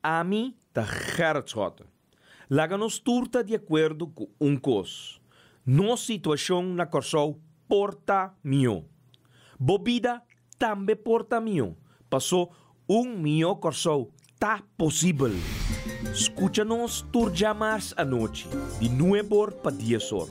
Ami ta Gerrit Schotte. Laga nos tur ta di akuerdo ku un kos, nos situashon na Kòrsou por ta mihó. Bo bida tambe por ta mihó, pasó un mihó Kòrsou ta posibel. Skucha nos tur djamars anochi di nueb'or pa dies'or,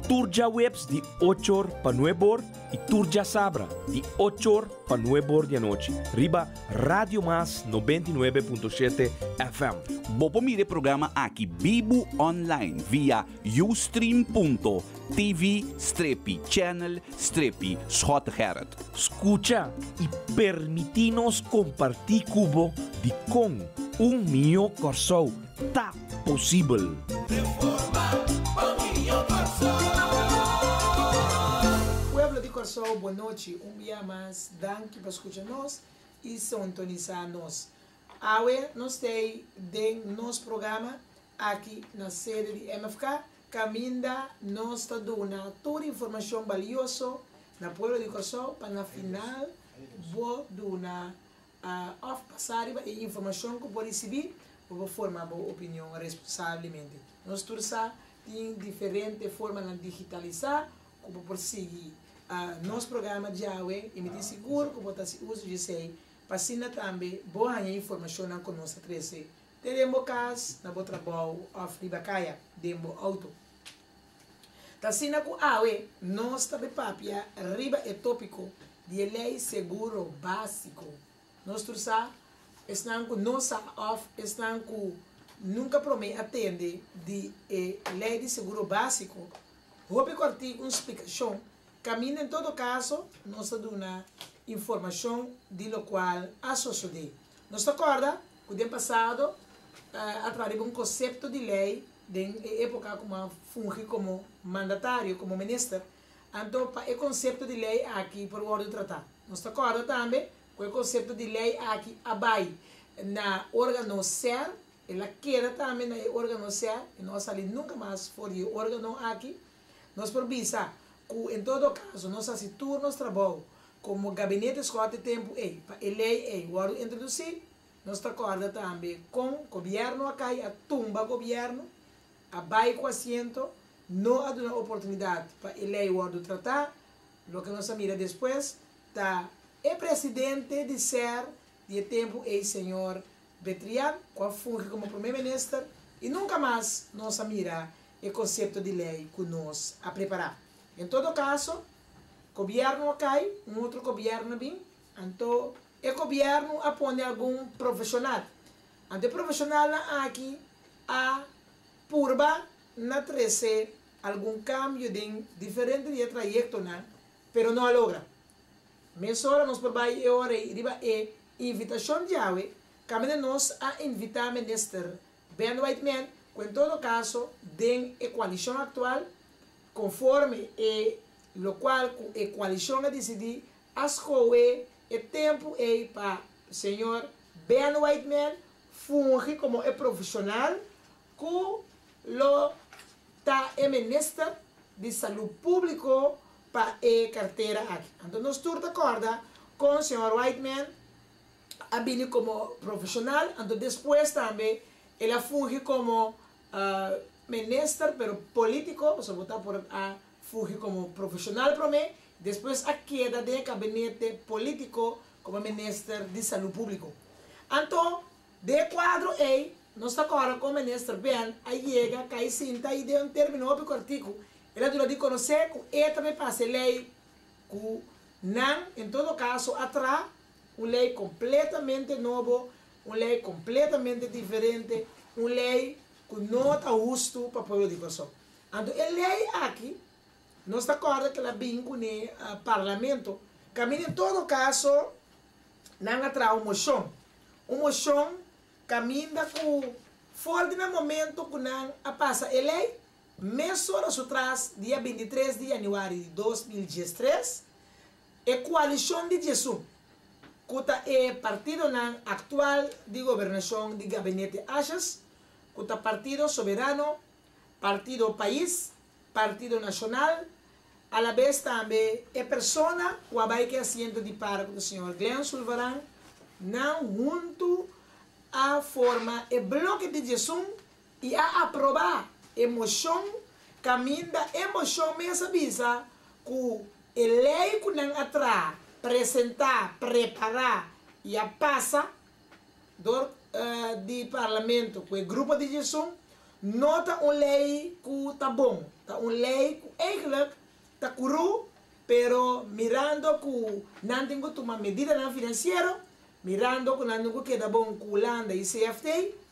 tur djaweps di och'or pa nueb'or i tur djasabra di och'or pa nueb'or di anochi riba Radio Mas 99.7 FM. Bo por mira e programa aki bibu online via ustream.tv strepi channel strepi Schottegerrit. Skucha i permití nos kompartí ku bo dikon un mihó Kòrsou ta posibel. Pueblo di Kòrsou bon nochi un bia mas danki pa skucha nos i sontonisá nos. Awe nos tei den nos programa aki na sede di MFK kaminda nos ta duna tur informashon balioso na pueblo di Kòrsou pa na final bo duna òf basá riba e informashon ku bo risibí bo por forma bo opinion responsablemente. Nos tur sa tin diferente formanan digitalisá ku bo por sigui nos programa djawe i mi tin sigur ku bo ta hasi uso di esei pa asina tambe bo haña informashonnan ku nos ta trese te den bo kas, na bo trabou òf riba kaya den bo outo. Ta asina ku awe nos ta be papia riba e tópiko di e lei seguro básiko. Nos tur sa, esnan ku no sa òf esnan ku nunka promé a tende di e lei di seguro básiko, hopi kòrtiku un splikashon kaminda en todo kaso nos ta duna informashon di lokual a sosodé. Nos ta kòrda ku den pasado a traha riba un konsepto di lei den e époka ku mi a fungi komo mandatario, komo minister, anto pa e konsepto di lei aki por wòrdu tratá. Nos ta kòrda tambe ku e konsepto di lei aki a bai na órgano ser, el a keda tambe na e órgano ser i no a sali nunka mas for di e órgano aki. Nos por bisa ku en todo kaso nos hasi tur nos trabou komo gabinete Schotte tempu ei pa e lei ei wòrdu introdusí. Nos ta kòrda tambe kon gobièrnu a kai, a tumba gobièrnu, a bai ku asiento, no a duna oportunidat pa e lei wòrdu tratá. Loke nos a mira despues ta e presidente di ser di e tempu ei señor Betrian ku a fungi komo prome minister i nunka mas nos a mira e konsepto di lei ku nos a prepará. En todo kaso, gobièrnu a kai, un otro gobièrnu a bin, anto E gobièrnu a pone algun profeshonal. Anto e profeshonalnan aki a purba na trese algun kambio den diferente di e trayektonan, pero no a logra. Mesora nos por bai e ora ei riba e invitashon djawe, kaminda nos a invitá Minister Ben Whiteman ku en todo kaso den e koalishon aktual, konforme e lokual ku e koalishon a disidí, A skohe e tempu ei pa señor Ben Whiteman fungi komo e profeshonal ku lo ta e minister di Salú Públiko pa e kartera aki. Anto nos tur ta kòrda kon señor Whiteman a bini komo profeshonal, anto despues tambe el a fungi komo minister pero polítiko, pasobra bo ta por a fungi komo profeshonal promé, Despues a keda den e kabinete politico como minister di Salud Publico. Anto, den e cuadro ey, nos ta corda con minister Ben a yega cay sinta y den un termino hopi cortico el a duna di conoce cu e ta bay pasa e ley cu nan en todo caso a traha, un ley completamente nobo, un ley completamente diferente, un ley cu no ta husto pa pueblo di Corsou. Anto e ley aki Nos ta kòrda ku el a bin kuné parlamento. Kaminda en todo kaso nan a traha un moshon. Un moshon kaminda ku for di na momento ku nan a pasa e lei, mesora su tras dia 23 di yanüari di 2013, e koalishon di diesun, ku ta e partidonan aktual di gobernashon di gabinete Asjes, ku ta Partido Soberano, Partido Pais, Partido Nacional, alabes tambe e persona cu a bay cu e asiento di para cu ta señor Glenn Sulvaran, nan hunto a forma e bloke di 11 i a aprobá e moshon kaminda e moshon mes a bisa ku e lei ku nan a traha, presentá, prepará i a pasa dor di parlamento ku e grupo di 11 no ta un lei ku ta bon, ta un lei ku eigenlijk ta kurú, pero mirando ku nan tin ku tuma medidanan finansiero, mirando ku nan tin ku keda bon ku Hulanda i CFT,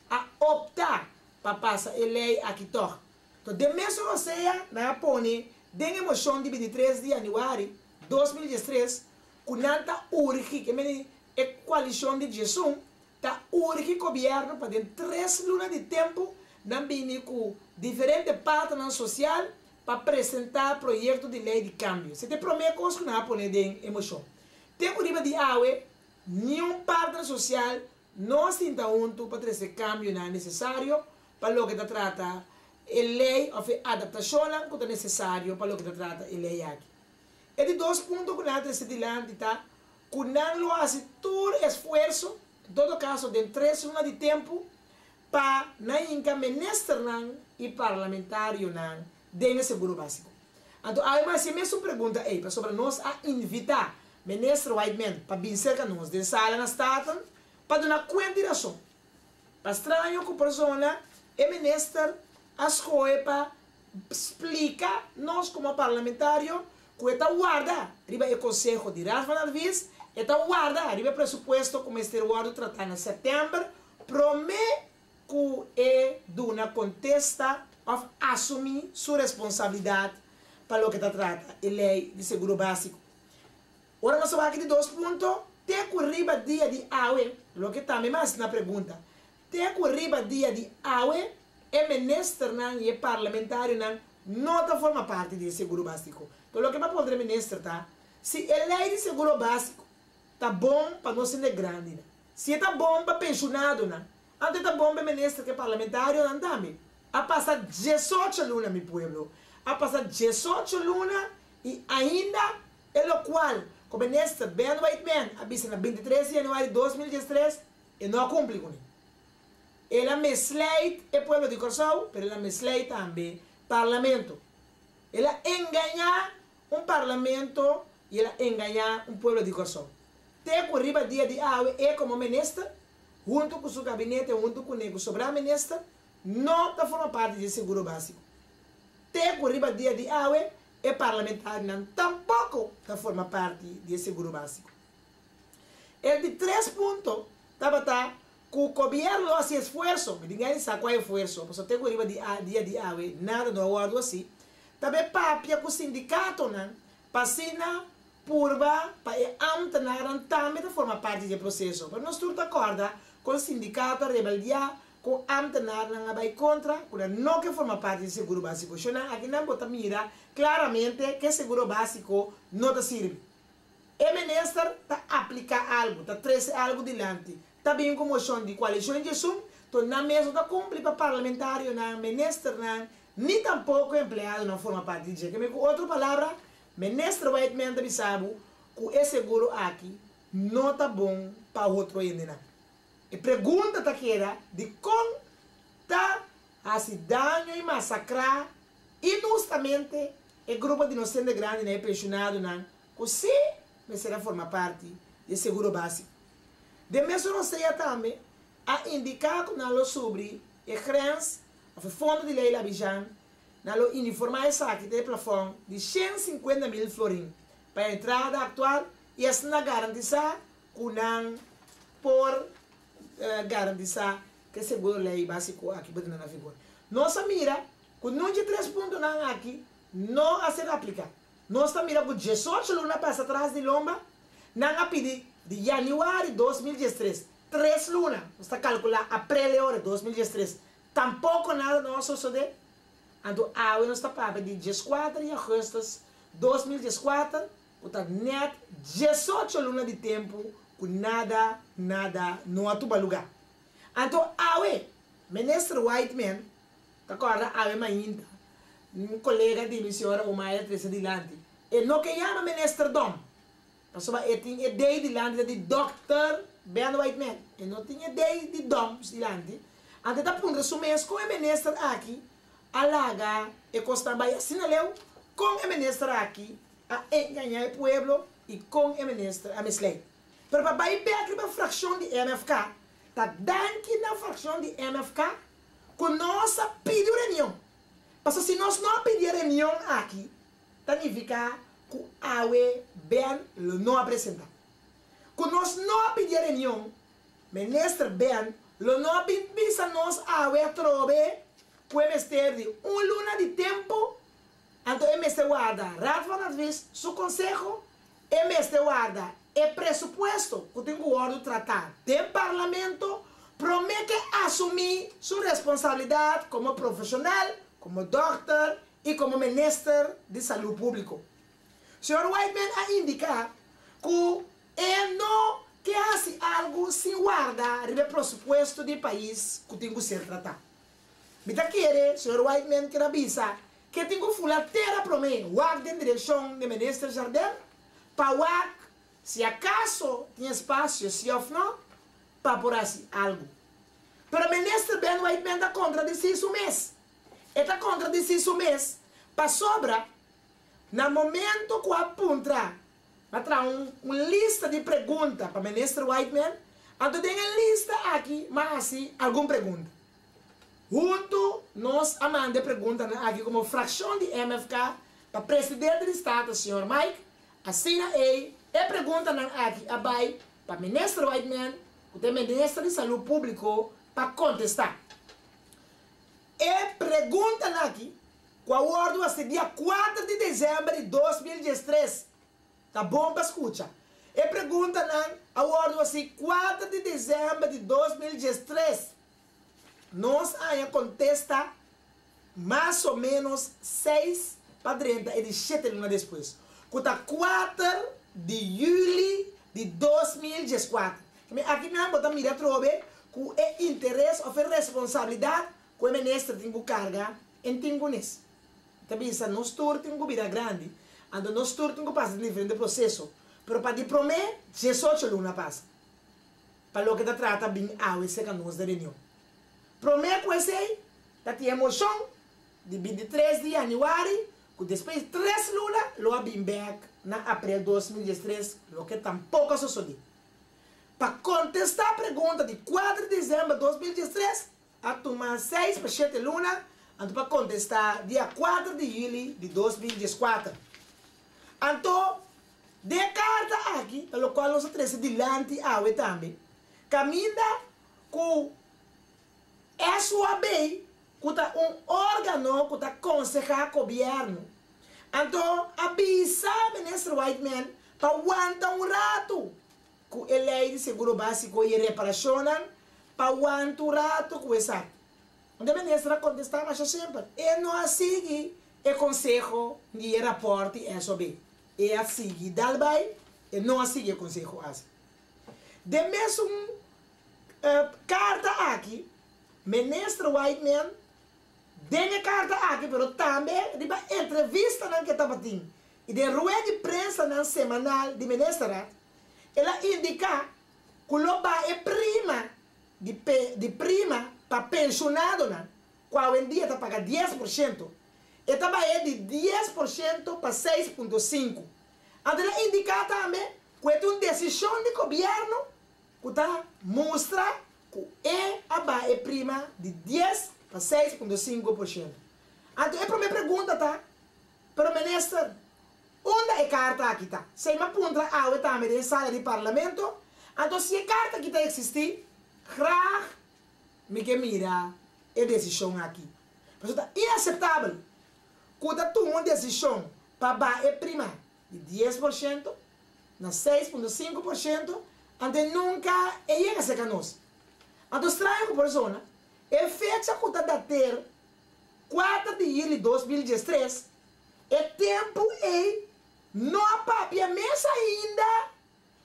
a opta pa pasa e lei aki tòg. To den mesun rosea nan a pone den e moshon di 23 di yanüari 2013 ku nan ta urgi, ke meni e koalishon di 11 ta urgi gobièrnu pa den 3 luna di tempu nan bini ku diferente partnernan sosial pa presentá proyekto di lei di kambio. Esei ta e promé kos ku nan a pone den e moshon. Te ku riba di awe, niun partner sosial no a sinta huntu pa trese kambionan nesesario pa loke ta trata e lei òf e adaptashonnan ku ta nesesario pa loke ta trata e lei aki. E di dos punto ku nan a trese dilanti ta ku nan lo hasi tur esfuerso, en todo kaso den 3 luna di tempu, pa nan hinka ministernan i parlamentarionan den e seguro básiko. Anto awe mi a hasi e mesun pregunta ei pasobra nos a invitá Minister Whiteman pa bin serka nos den sala na Staten pa duna kuenta i rason. Pa straño ku persona e minister a skohe pa splika nos komo parlamentario ku e ta warda riba e konseho di Raad van Advies, e ta warda riba e presupuesto ku mester wòrdu tratá na sèptèmber promé ku e duna kontesta òf asumí su responsabilidat pa loke ta trata e lei di seguro básiko. Ora nos a wak di dos punto, te ku riba dia di awe, loke tambe mas na pregunta, te ku riba dia di awe e ministernan i e parlamentarionan no ta forma parti di e seguro básiko. Enton loke mi a puntra e minister ta, si e lei di seguro básiko ta bon pa nos hende grandinan, si e ta bon pa penshonadonan, anto e ta bon pa e minister ku e parlamentarionan tambe. A pasa 18 luna, mi pueblo, a pasa 18 luna i ainda e lokual ku minister Ben Whiteman a bisa na 23 di yanüari 2013, e no a kumpli kuné. El a misleid e pueblo di Kòrsou, pero el a misleid tambe parlamento. El a engañá un parlamento i el a engañá un pueblo di Kòrsou. Te ku riba dia di awe e komo minister, huntu ku su gabinete, huntu kuné ku sobrá minister, no ta forma parti di e seguro básiko. Te ku riba dia di awe e parlamentarionan tampoko ta forma parti di e seguro básiko. E di tres punto tabata ku gobièrnu lo hasi esfuerso, mi tin gana di sa kua esfuerso, pasobra te ku riba di dia di awe nada no a wòrdu hasi, ta be papia ku sindikatonan pa asina purba pa e ámtenarnan tambe ta forma parti di e proseso. Pero nos tur ta kòrda kon sindikato a rebeldiá, kon ámtenarnan a bai kontra, ku nan no ke forma parti di seguro básiko. Shonnan, akinan bo ta mira klaramente ke seguro básiko no ta sirbi. E minister ta apliká algu, ta trese algu dilanti, ta bin ku moshon di koalishon djesun, to nan mes no ta kumpli pa parlamentarionan, ministernan, ni tampoko empleadonan forma parti di dje. Keme ku otro palabra, Minister Whiteman ta bisa bo ku e seguro aki no ta bon pa otro hendenan. E pregunta ta keda dikon ta hasi daño i masakrá inhustamente e grupo di nos hende grandinan, e penshonadonan, ku sí mester a forma parti di e seguro básiko. Den mesun rosea tambe a indiká ku nan lo subri e grens òf e fondo di lei Labijan, nan lo uniformá esaki te e plafòn di 150.000 florin pa e entrada aktual i asina garantisá ku nan por garantisá ku e seguro lei básiko aki bo tene na vigor. Nos a mira ku nun dje tres puntonan aki no a ser apliká. Nos ta mira ku 18 luna pasa tras di lomba, nan a pidi di yanüari 2013, 3 luna, nos ta kalkulá aprel e ora 2013, tampoko nada no a sosodé. Anto awe nos ta papia di 14 di augustus 2014, ku ta nèt 18 luna di tempu ku nada, nada no a tuma lugá. Anto awe, Minister Whiteman ta kòrda awe mainta, un kolega di mi, señora Omaya trese dilanti, e no ke yama Minister Dom, pasobra e tin e dei dilanti ta di Dòkter. Ben Whiteman, e no tin e D di dom dilanti, anto e ta puntra su mes kon e minister aki a laga e kosnan bai asina leu, kon e minister aki a engañá e pueblo i kon e minister a mislei. Pero pa bai bek riba frakshon di MFK, ta danki na frakshon di MFK ku nos a pidi un reunion. Pasobra si nos no a pidi e reunion aki, ta nifiká ku awe Ben lo no a presentá. Ku nos no a pidi e reunion, Minister Ben lo no a bin bisa nos awe atrobe ku e mester di un luna di tempu, anto e mester warda Raad van Advies su konseho, e mester warda e presupuesto ku tin ku wòrdu tratá den Parlamento promé ku e asumí su responsabilidat komo profeshonal, komo dòkter i komo Minister di Salú Públiko. Señor Whiteman a indiká ku e no ke hasi algu sin warda riba e presupuesto di pais ku tin ku ser tratá. Mi ta kere, señor Whiteman ker a bisa, ke tin ku fula tera promé wak den direkshon di Minister Jardin pa wak si akaso tin espasio si òf no pa por hasi algu. Pero Minister Ben Whiteman ta kontradisí su mes. E ta kontradisí su mes pasobra na momento ku a puntra pa traha un lista di pregunta pa Minister Whiteman, anto den e lista aki m'a hasi algun pregunta. Huntu nos a manda e preguntanan aki komo frakshon di MFK pa Presidente di Staten señor Mike, asina ei e preguntanan aki a bai pa Minister Whiteman ku ta e Minister di Salú Públiko pa kontestá. E preguntanan aki ku a wòrdu hasi dia kuater di desèmber di 2013. Ta bon pa skucha. E preguntanan a wòrdu hasi 4 di desèmber di 2013. Nos a haña kontesta mas o ménos seis pa drenta e di shete luna despues, ku ta 4 di yüli di 2014. Mi akinan bo ta mira atrobe ku e interes òf e responsabilidat ku e minister tin ku karga en tin kunes. Ta bisa nos tur tin ku bira grandi, anto nos tur tin ku pasa den diferente proseso, pero pa di promé 18 luna pasa pa loke ta trata bin awe serka nos den reunion. Promé ku esei ta tin e moshon di 23 di yanüari ku despues di tres luna lo a bin bèk na aprel 2013, loke tampoko a sosodé. Pa kontestá pregunta di 4 di desèmber 2013 a tuma seis pa shete luna, anto pa kontestá dia 4 di yüli di 2014. Anto, den e karta aki, ta lokual nos a trese dilanti awe tambe, kaminda ku SOAB, ku ta un órgano ku ta konsehá gobièrnu, anto a bisa Minister Whiteman pa wanta un ratu ku e lei di seguro básiko i e reparashonnan pa wanta un ratu ku esaki. Anto e minister a kontestá masha simpel, e no a sigui e konseho di e rapòrt di SOB. E a sigui dal bai, e no a sigui e konseho asi. Den mesun karta aki, Minister Whiteman den e karta aki pero tambe riba entrevistanan ku e tabatin i den rueda di prensanan semanal di Ministerraad, el a indiká ku lo baha e prima di di prima pa penshonadonan ku awendia ta paga 10%, e ta bah'é di 10% pa 6,5. Anto el a indiká tambe ku e ta un desishon di gobièrnu ku ta mustra ku e a baha e prima di 10 pa 6,5%. Anto e promé pregunta ta, Pero minister, unda e karta aki ta? Sei m'a puntra awe tambe den sala di parlamento, anto si e karta aki ta eksistí, graag mi ke mira e desishon aki. Pasobra ta inaseptabel ku ta tuma un desishon pa baha e prima di 10% na 6,5%, anto e nunka e yega serka nos. Anto straño ku por zona, e fecha ku ta dater 4 di yüli 2013, e tempu ei no a papia mes ainda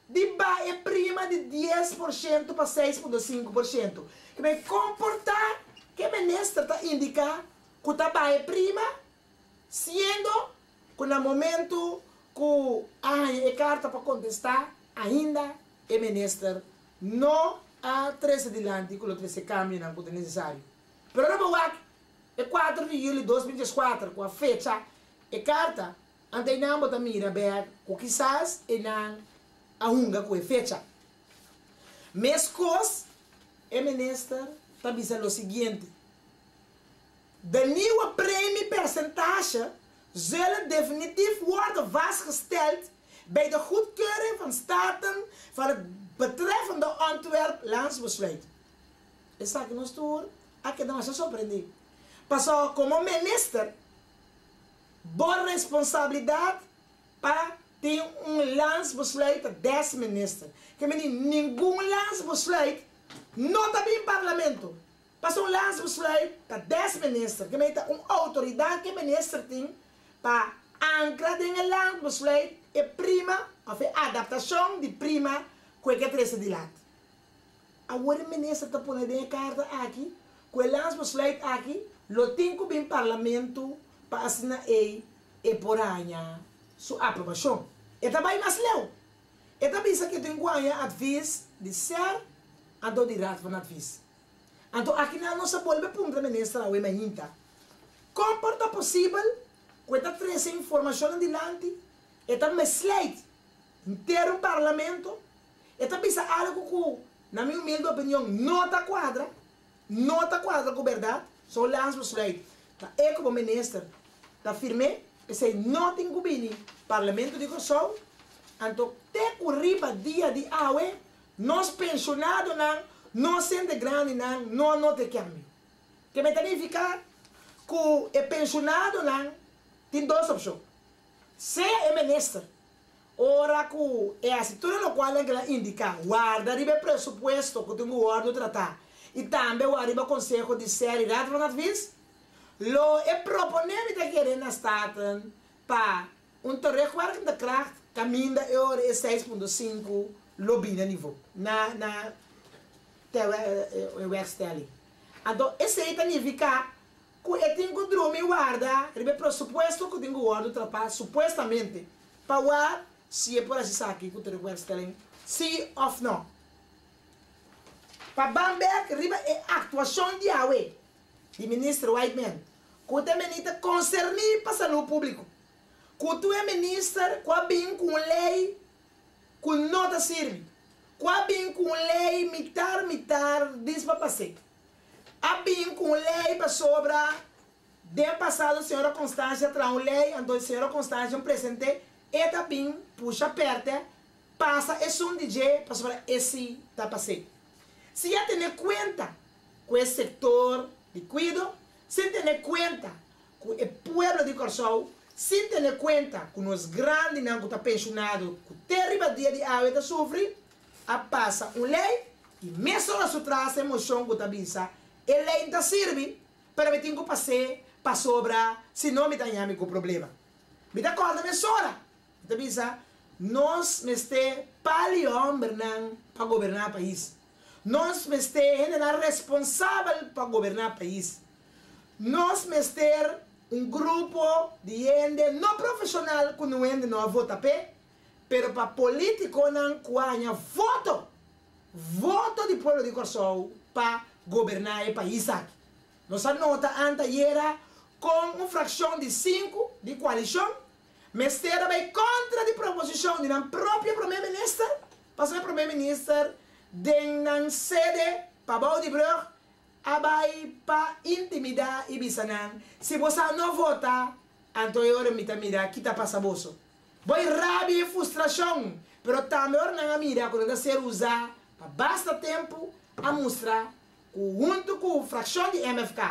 di baha e prima di 10% pa 6,5%. Ke men komportá ku e minister ta indiká ku ta baha e prima, siendo ku na momentu ku a haña e karta pa kontestá ainda e minister. no a trese dilanti ku lo trese kambionan ku ta nesesario. Pero ora bo wak e kuater di yüli 2014 ku a fecha e karta, anto einan bo ta mira bèk ku kisas einan a hunga ku e fecha. Meskos e minister ta bisa lo siguiente, De nieuwe premiepercentage zullen definitief worden vastgesteld bij de goedkeuring van Staten van het betreffende ontwerp landsbesluit. Esaki nos tur a keda masha sorprendí. Pasobra komo minister bo responsabilidat pa tin un landsbesluit ta des minister. Ke meni ningun landsbesluit no ta bin parlamento. Pasobra un landsbesluit ta des minister, ke mei ta un outoridat ke minister tin pa ankra den e landsbesluit e prima òf e adaptashon di prima ku e ke trese dilanti. Awor e minister ta pone den e karta aki ku e landsbesluit aki lo tin ku bin parlamento pa asina ei e por haña su aprobashon. E ta bai mas leu. E ta bisa ku e tin ku haña advis di ser anto di Raad van Advies. Anto akinan nos a bolbe puntra minister awe mainta, kon por ta posibel ku e ta trese informashonnan dilanti, e ta misleit henter un parlamento, e ta bisa algu ku, na mi humilde opinion, no ta kuadra, no ta kuadra ku bèrdat, so landsbesluit ta e komo minister ta firm'é, p'esei no tin ku bini parlamento di Kòrsou, anto te ku riba dia di awe Nos penshonadonan, nos hende grandinan no a nota e kambio. Keme ta nifiká ku e penshonadonan tin dos opshon. Sea e minister, ora ku e hasi tur e lokualnan ku el a indiká, warda riba e presupuesto ku tin ku wòrdu tratá i tambe warda riba konseho di ser i Raad van Advies, lo e proponé mi ta kere na Staten pa Un terugwerkende kracht kaminda e ora e 6.5 lo bini na nivo, na na tewerkstelling. Anto esei ta nifiká ku e tin ku drumi warda riba e presupuesto ku tin ku wòrdu trapá supuestamente pa wak si e por hasi esaki ku terugwerkstelling si òf nò. Pa ban bèk riba e aktuashon di awe di Minister Whiteman Ku ta e minister konserní pa salú públiko. Ku tur e minister ku a bin ku un lei ku no ta sirbi. Ku a bin ku un lei mitar mitar dis pa pas'é. A bin ku un lei pasobra den pasado señora Constancia a traha un lei anto señora Constancia un present'é e ta bin pusha pèrdè pasa esun di dje pasobra e si ta pas'é. Si a tene kuenta ku e sektor di kuido, sin tene kuenta ku e pueblo di Kòrsou, sin tene kuenta ku nos grandinan ku ta penshonado ku te riba dia di awe ta sufri, a pasa un lei i mesora su tras e moshon ku ta bisa e lei n'ta sirbi, pero mi tin ku pas'é pasobra si no mi ta haña mi ku problema. Mi ta kòrda mesora, mi ta bisa, nos mester pali hòmbernan pa goberná pais. Nos mester hendenan responsabel pa goberná pais. Nos mester un grupo di hende no profeshonal ku no hende no a vota p'e, pero pa polítikonan ku a haña voto, voto di pueblo di Kòrsou pa goberná e pais aki. Nos a nota antayera kon un frakshon di sinku di koalishon mester a bai kontra di proposishon di nan propio promé minister, Pasobra e prome minister den nan sede pabou di brug a bai pa intimida y bisa nan, si boso a no vota, anto e ora mi ta mira ki ta pasa boso. Bo e rabia y frustracion, pero tambe ora nan a mira cu nan ta ser usa pa basta tempo, a mustra cu hunto cu fraccion di MFK,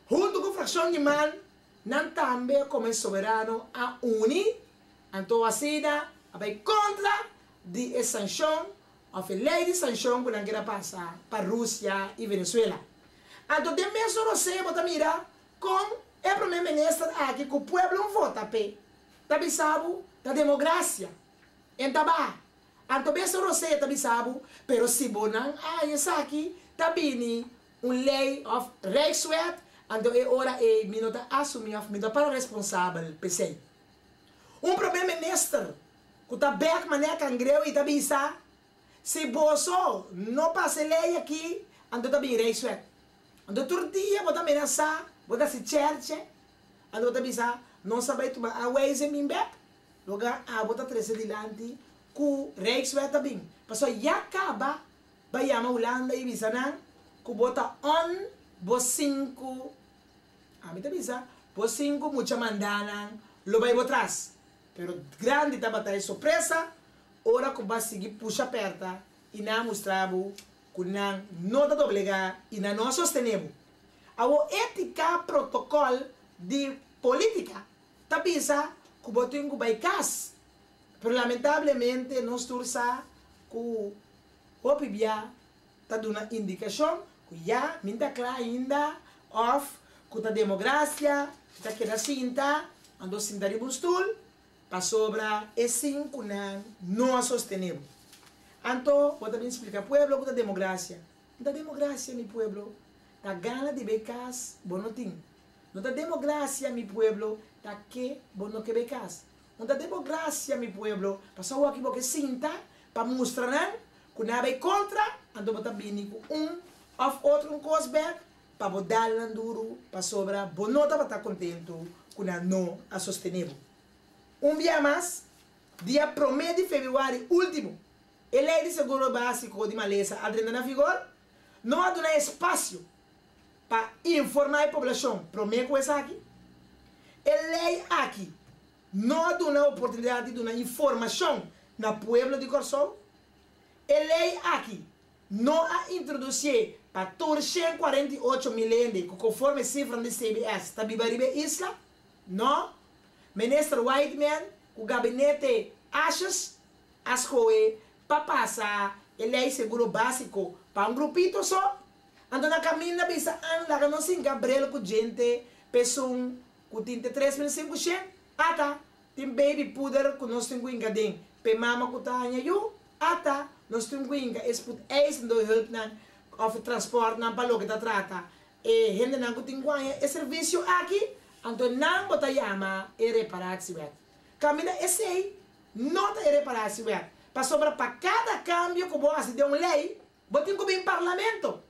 hunto cu fraccion di man, nan tambe como e soberano a uni, anto asina a bai contra di e sanshon òf e lei di sanshon ku nan keda pasa pa Rusia i Venezuela. Anto den mesun rosé bo ta mira kon e promé minister aki ku pueblo un vota p'e ta bisa bo ta demograsia en ta baha. Anto mesun rosé ta bisa bo pero si bo nan haña esaki ta bini un lei òf rijkswet anto e ora ei mi no ta asumí òf mi no ta para responsabel p'esei. Un promé minister ku ta bek manera kangreu i ta bisa, Si boso no pasa e lei aki, anto ta bin Rijkswet. Anto tur dia bo ta menasá, bo ta hasi chèrchè, anto bo ta bisa, Nos a bai tuma aanwijzing bèk, loga abo ta trese dilanti ku Rijkswet ta bin. Pasobra ya kaba bai yama Hulanda i bisa nan ku bo ta on bo sinku, ami ta bisa, bo sinku mucha mandanan lo bai bo tras. Pero grandi tabata e sorpresa ora ku bo a sigui pusha pèrta i nan a mustra bo ku nan no ta doblegá i nan no a sostené bo. Awor étika protokòl di polítika ta bisa ku bo tin ku bai kas, pero lamentablemente nos tur sa ku hopi bia ta duna indikashon ku ya mi ta kla ainda òf ku ta demograsia ta keda sinta, anto sinta riba un stul Pasobra e sinkunan no a sostené bo. Anto bo ta bin splika pueblo ku ta demograsia. No ta demograsia, mi pueblo, ta gana di bay kas bo no tin. No ta demograsia, mi pueblo, ta ke bo no ke bay kas. No ta demograsia, mi pueblo, pasobra awor aki bo ke sinta pa mustra nan ku nan a bay kontra, anto bo ta bini ku un òf otro un kos bèk pa bo dal nan duru pasobra bo no tabata kontentu ku nan no a sostené bo. Un bia mas, dia promé di febrüari último, e Lei di Seguro Básiko di Malesa a drenta na vigor, no a duna espasio pa informá e poblashon promé ku esaki. E lei aki no a duna oportunidat di duna informashon na pueblo di Kòrsou. E lei aki No a introducié pa tur 148 mil hende cu conforme cifranan di CBS ta biba riba e isla? No. Minister Whiteman cu gabinete Asjes a scohe pa pasa e ley seguro basico pa un grupito so. Anto na caminda bisa an laga nos hinca brel cu djente p'esun cu tin te 3500. Ata, tin baby poeder cu nos tin cu hinca den p'e mama cu ta haña yu. Ata, nos tin cu hinca e spoedeisende hulpnan of e transportnan pa loke ta trata e hendenan cu tin cu haña e servicio aki, anto nan bo ta yama e reparatiewet. Caminda esey no ta e reparatiewet, pasobra pa cada cambio cu bo haci den un ley, bo tin cu bin Parlamento.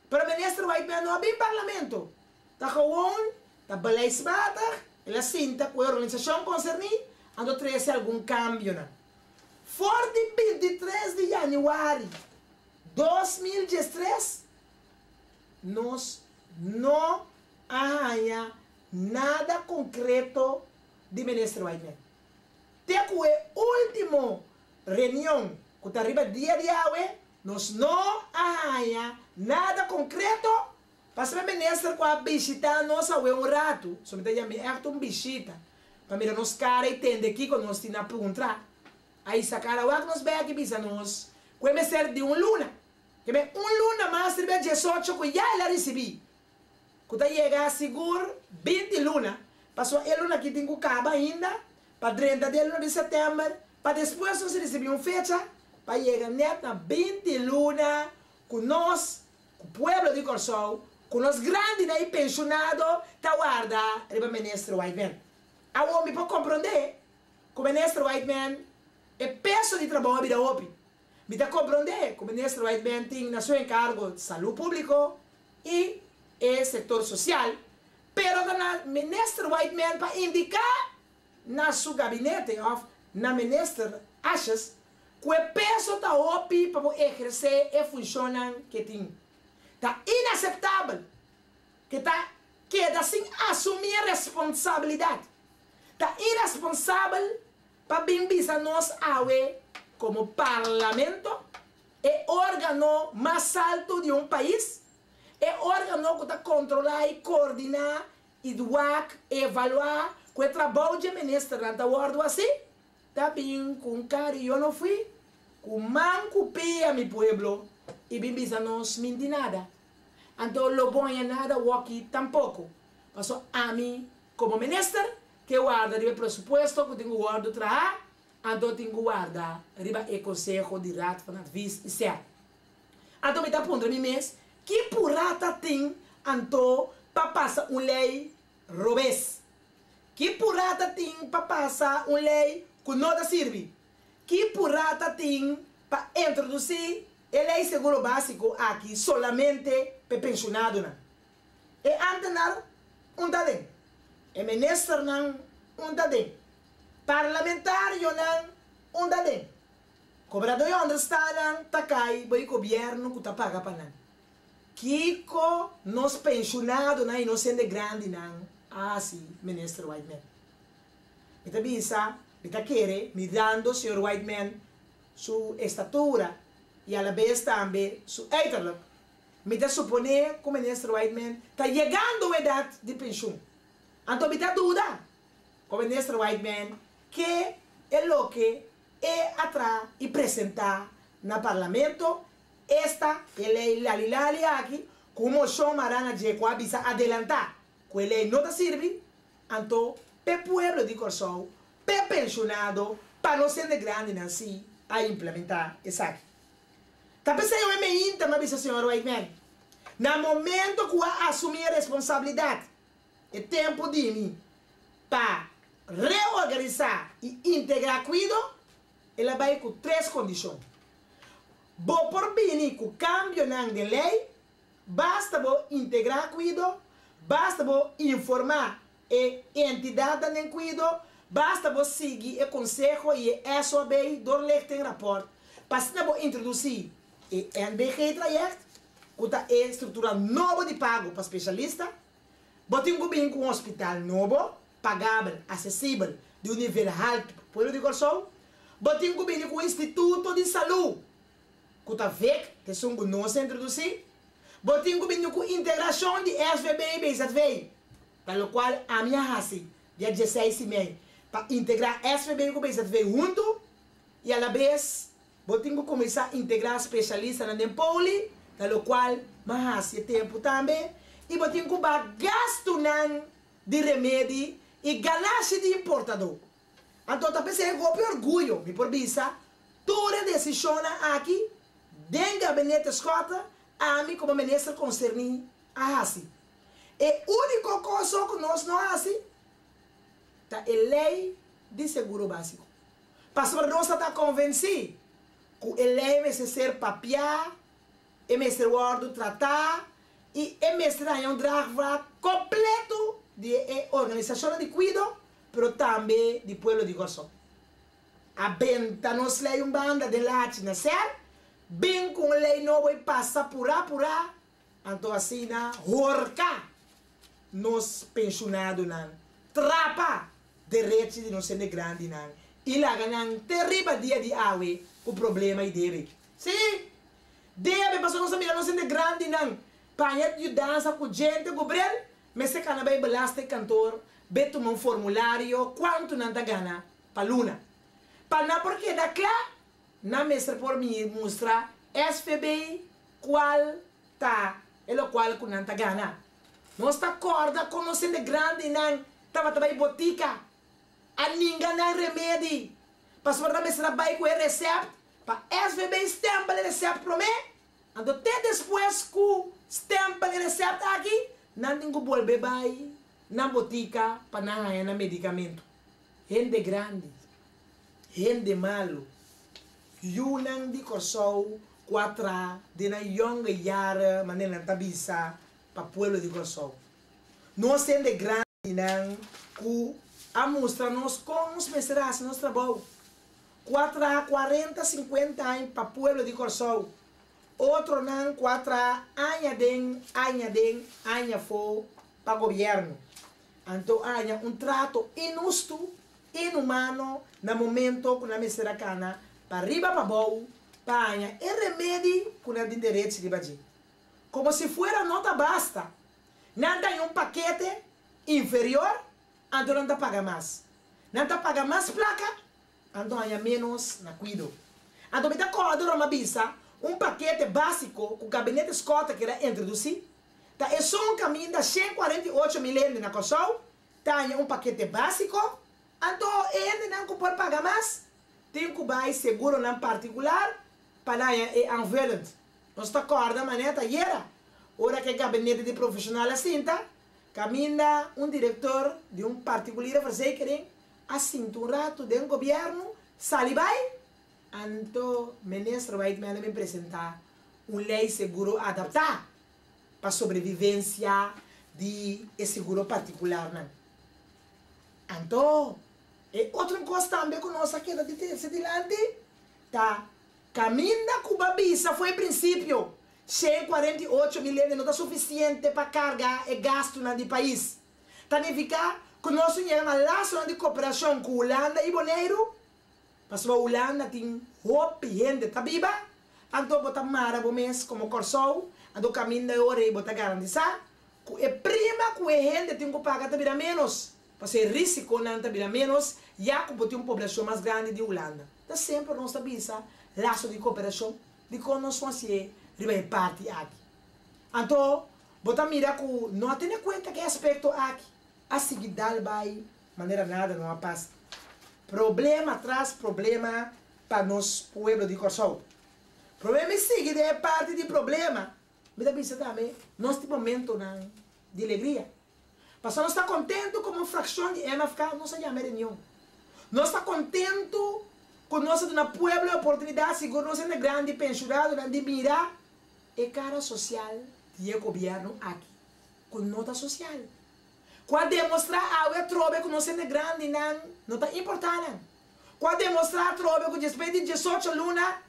Pero Minister Whiteman no a bin Parlamento. Ta gewoon ta beleidsmatig el a sinta cu e organisacion concerni anto trece algun cambionan. For di 23 di januari 2013 nos no a haña nada concreto di Minister Whiteman. Te cu e ultimo reunion cu ta riba dia di awe nos no a haña nada concreto. Pasobra e minister cu a bishita nos awe un ratu, so mi ta yam'e echt un bishita, pa mira nos cara y tende kico nos tin na puntra, a hisa cara wak nos bek y bisa nos cu e mester di un luna. Ke men un luna mas riba e 18 cu ya el a ricibi, cu ta yega sigur 20 luna, pasobra e luna aki tin cu caba ainda pa drenta den luna di september, pa despues nos ricibi un fecha pa yega net na 20 luna cu nos Ku pueblo di Kòrsou, ku nos grandinan i penshonado ta warda riba Minister Whiteman. Awor mi por komprondé ku Minister Whiteman e peso di trabou a bira hopi. Mi ta komprondé ku Minister Whiteman tin na su enkargo salú públiko i e sektor sosial, pero ta na Minister Whiteman pa indiká na su gabinete òf na Minister Asjes Ku e peso ta hopi pa bo ehersé e funshonnan ke tin. Ta inaseptabel ke ta keda sin asumí e responsabilidat. Ta iresponsabel pa bin bisa nos awe komo Parlamento, e órgano mas altu di un pais, e órgano ku ta kontrolá i koordiná i wak, evaluá, ku e trabou dje ministernan ta wòrdu hasi. Ta bin cu un cari yo no fui cu man cu pia mi pueblo y bin bisa nos minti nada anto lo bo haña nada woki tampoco paso ami como minister ke warda riba e presupuesto cu tin cu wordo traha anto tin cu warda riba e conseho di Raad van Advies y ser anto mi ta puntra mi mes ki purata tin anto pa pasa un ley robes. Ki purá ta tin pa pasa un lei ku no ta sirbi? Ki purá ta tin pa introdusí e lei seguro básiko aki solamente pa penshonadonan. E ambtenaar un ta den, e ministernan un ta den, parlamentarionan un ta den. Kobradó i ònderstantnan ta kai bou gobièrnu ku ta paga pa nan. Kiko nos penshonadonan i nos hende grandinan a hasi, minister Whiteman? Mi ta bisa, mi ta kere, mirando señor Whiteman su estatura i a la bes tambe su uiterlijk, mi ta suponé ku minister Whiteman ta yegando edat di penshun. Anto mi ta duda ku minister Whiteman ke e loke el a traha i presentá na parlamento, esta e lei lali lali aki, ku moshon mará na dje ku a bisa adelantá, ku e lei no ta sirbi, anto pe pueblo di Kòrsou, pe penshonado, pa nos hende grandinan si a implementá esaki. Ta p'esei mi a bisa señor Whiteman, na momento ku a asumí responsabilidat, e tempu di mi pa reorganisá i integrá kuido, el a bai ku tres kondishon. Bo por bini ku kambionan di lei, basta bo integrá kuido, basta bo informá e entidat den kuido, basta bo sigui e konseho i e SOB doorlichting rapport, pa bo introdusí e NBG traject, ku ta e struktura nobo di pago pa spesialista, bo tin ku bin ku un hospital nobo, pagabel, aksesibel, di un nivel haltu pa pueblo di Kòrsou, bo tin ku bin ku instituto di salú, ku ta VIC, ku ta un nos introdusí, bo tin ku bin ku integrashon di SVB i BZV, pa lokual ami a hasi, dia 16 di mei, pa integrá SVB ku BZV huntu, i a la bes, bo tin ku kuminsá integrá spesialista na poli, pa lokual m'a hasi tempu tambe, i bo tin ku gastunan di remedi i ganashi di importadó. Anto, ta p'esei ku orguyo, mi por bisa, tur desishon aki, den gabinete Schotte, ami komo minister konserní a hasi. E úniko kos ku nos no a hasi, ta e lei di seguro básiko. Pasobra nos ta konvensí ku e lei mester ser papiá, e mester wòrdu tratá i e mester un draagvlak kompleto di organisashon di kuido, pero tambe di pueblo di Kòrsou. A benta nos lei un banda di lachi na ser, bin ku lei nobo i pasa purá purá, anto asina horka nos penshonadonan, trapa derecho di nos hende grandinan i laga nan te riba dia di awe ku problema i debe. Si, debe pasobra nos mira nos hende grandinan, pa yudansa ku djente ku brel, mester kana bai belastingkantoor, bai tuma un formulario, kuantu nan ta gana pa luna. Pa nan por keda kla, nan mester por mi mustra SVB kual ta e lokual ku nan ta gana. Nos ta kòrda kon nos hende grandinan tabata bai botika, a ninga nan remedi. Pasobra nan mester bai ku e recept, pa SVB stempel e recept promé, anto te despues ku stempel e recept aki, nan tin ku bolbe bai na botika pa nan haña nan medikamento. Hende grandi, hende malu, yunan di Kòrsou ku a traha den nan yonge jaren manera nan ta bisa pa pueblo di Kòrsou. Nos hende grandinan ku a mustra nos kon nos mester hasi nos trabou. Ku a traha 40, 50 aña pa pueblo di Kòrsou. Otronan ku a traha aña den, aña den, aña afó pa gobièrnu. Anto a haña un trato inhustu, inhumano na momento ku nan mester a kana pa riba pa bou, pa haña e remedi ku nan tin derecho riba dje. Komo si fuera no ta basta. Nan ta un pakete inferior, anto nan ta paga mas. Nan ta paga mas plaka, anto haña menos na kuido. Anto mi ta kòrda m'a bisa un pakete básiko ku gabinete Schotte ker a introdusí, ta esun kaminda 148 mil hende na Kòrsou, ta un pakete básiko, anto hendenan ku por paga mas, tin ku bai seguronan partikular pa haña e aanvullend. Nos ta kòrda manera ayera. Ora ku gabinete di profeshonal a sinta, kaminda un direktor di un particuliere verzekering a sinta un ratu den gobièrnu, sali bai. Anto Minister Whiteman a bin presentá un lei seguro adaptá pa sobrevivensia di e seguro partikularnan. Anto e otro kos tambe ku nos a keda di trese dilanti ta kaminda ku bo a bisa for e prinsipio 148 mil hende no ta sufisiente pa karga e gastunan di pais. Ta nifiká ku nos tin yega na lasonan di koperashon ku Hulanda i Boneiru, pasobra Hulanda tin hopi hende ta biba, anto bo ta mara bo mes komo Kòrsou, anto kaminda e ora ei bo ta garantisá ku e prima ku e hende tin ku paga ta bira ménos, pasobra e risikonan ta bira ménos ya ku bo tin un poblashon mas grandi di Hulanda. Ta semper nos ta bisa laso di koperashon, dikon nos no hasié riba e parti aki? Anto bo ta mira ku no a tene kuenta ku e aspekto aki a sigui dal bai manera nada no a pasa. Problema tras problema pa nos pueblo di Kòrsou. Promé mi sigui den e parti di problema, mi ta bisa tambe nos tin momentonan di legria. Pasobra nos ta kontentu komo frakshon di MFK nos a yama e reunion. Nos ta kontentu ku nos a duna pueblo e oportunidat, sigur nos hende grandi, penshonadonan di mira e kara sosial di e gobièrnu aki ku no ta sosial. Ku a demostrá awe atrobe ku nos hende grandinan no ta importá nan. Ku a demostrá atrobe ku despues di diesocho luna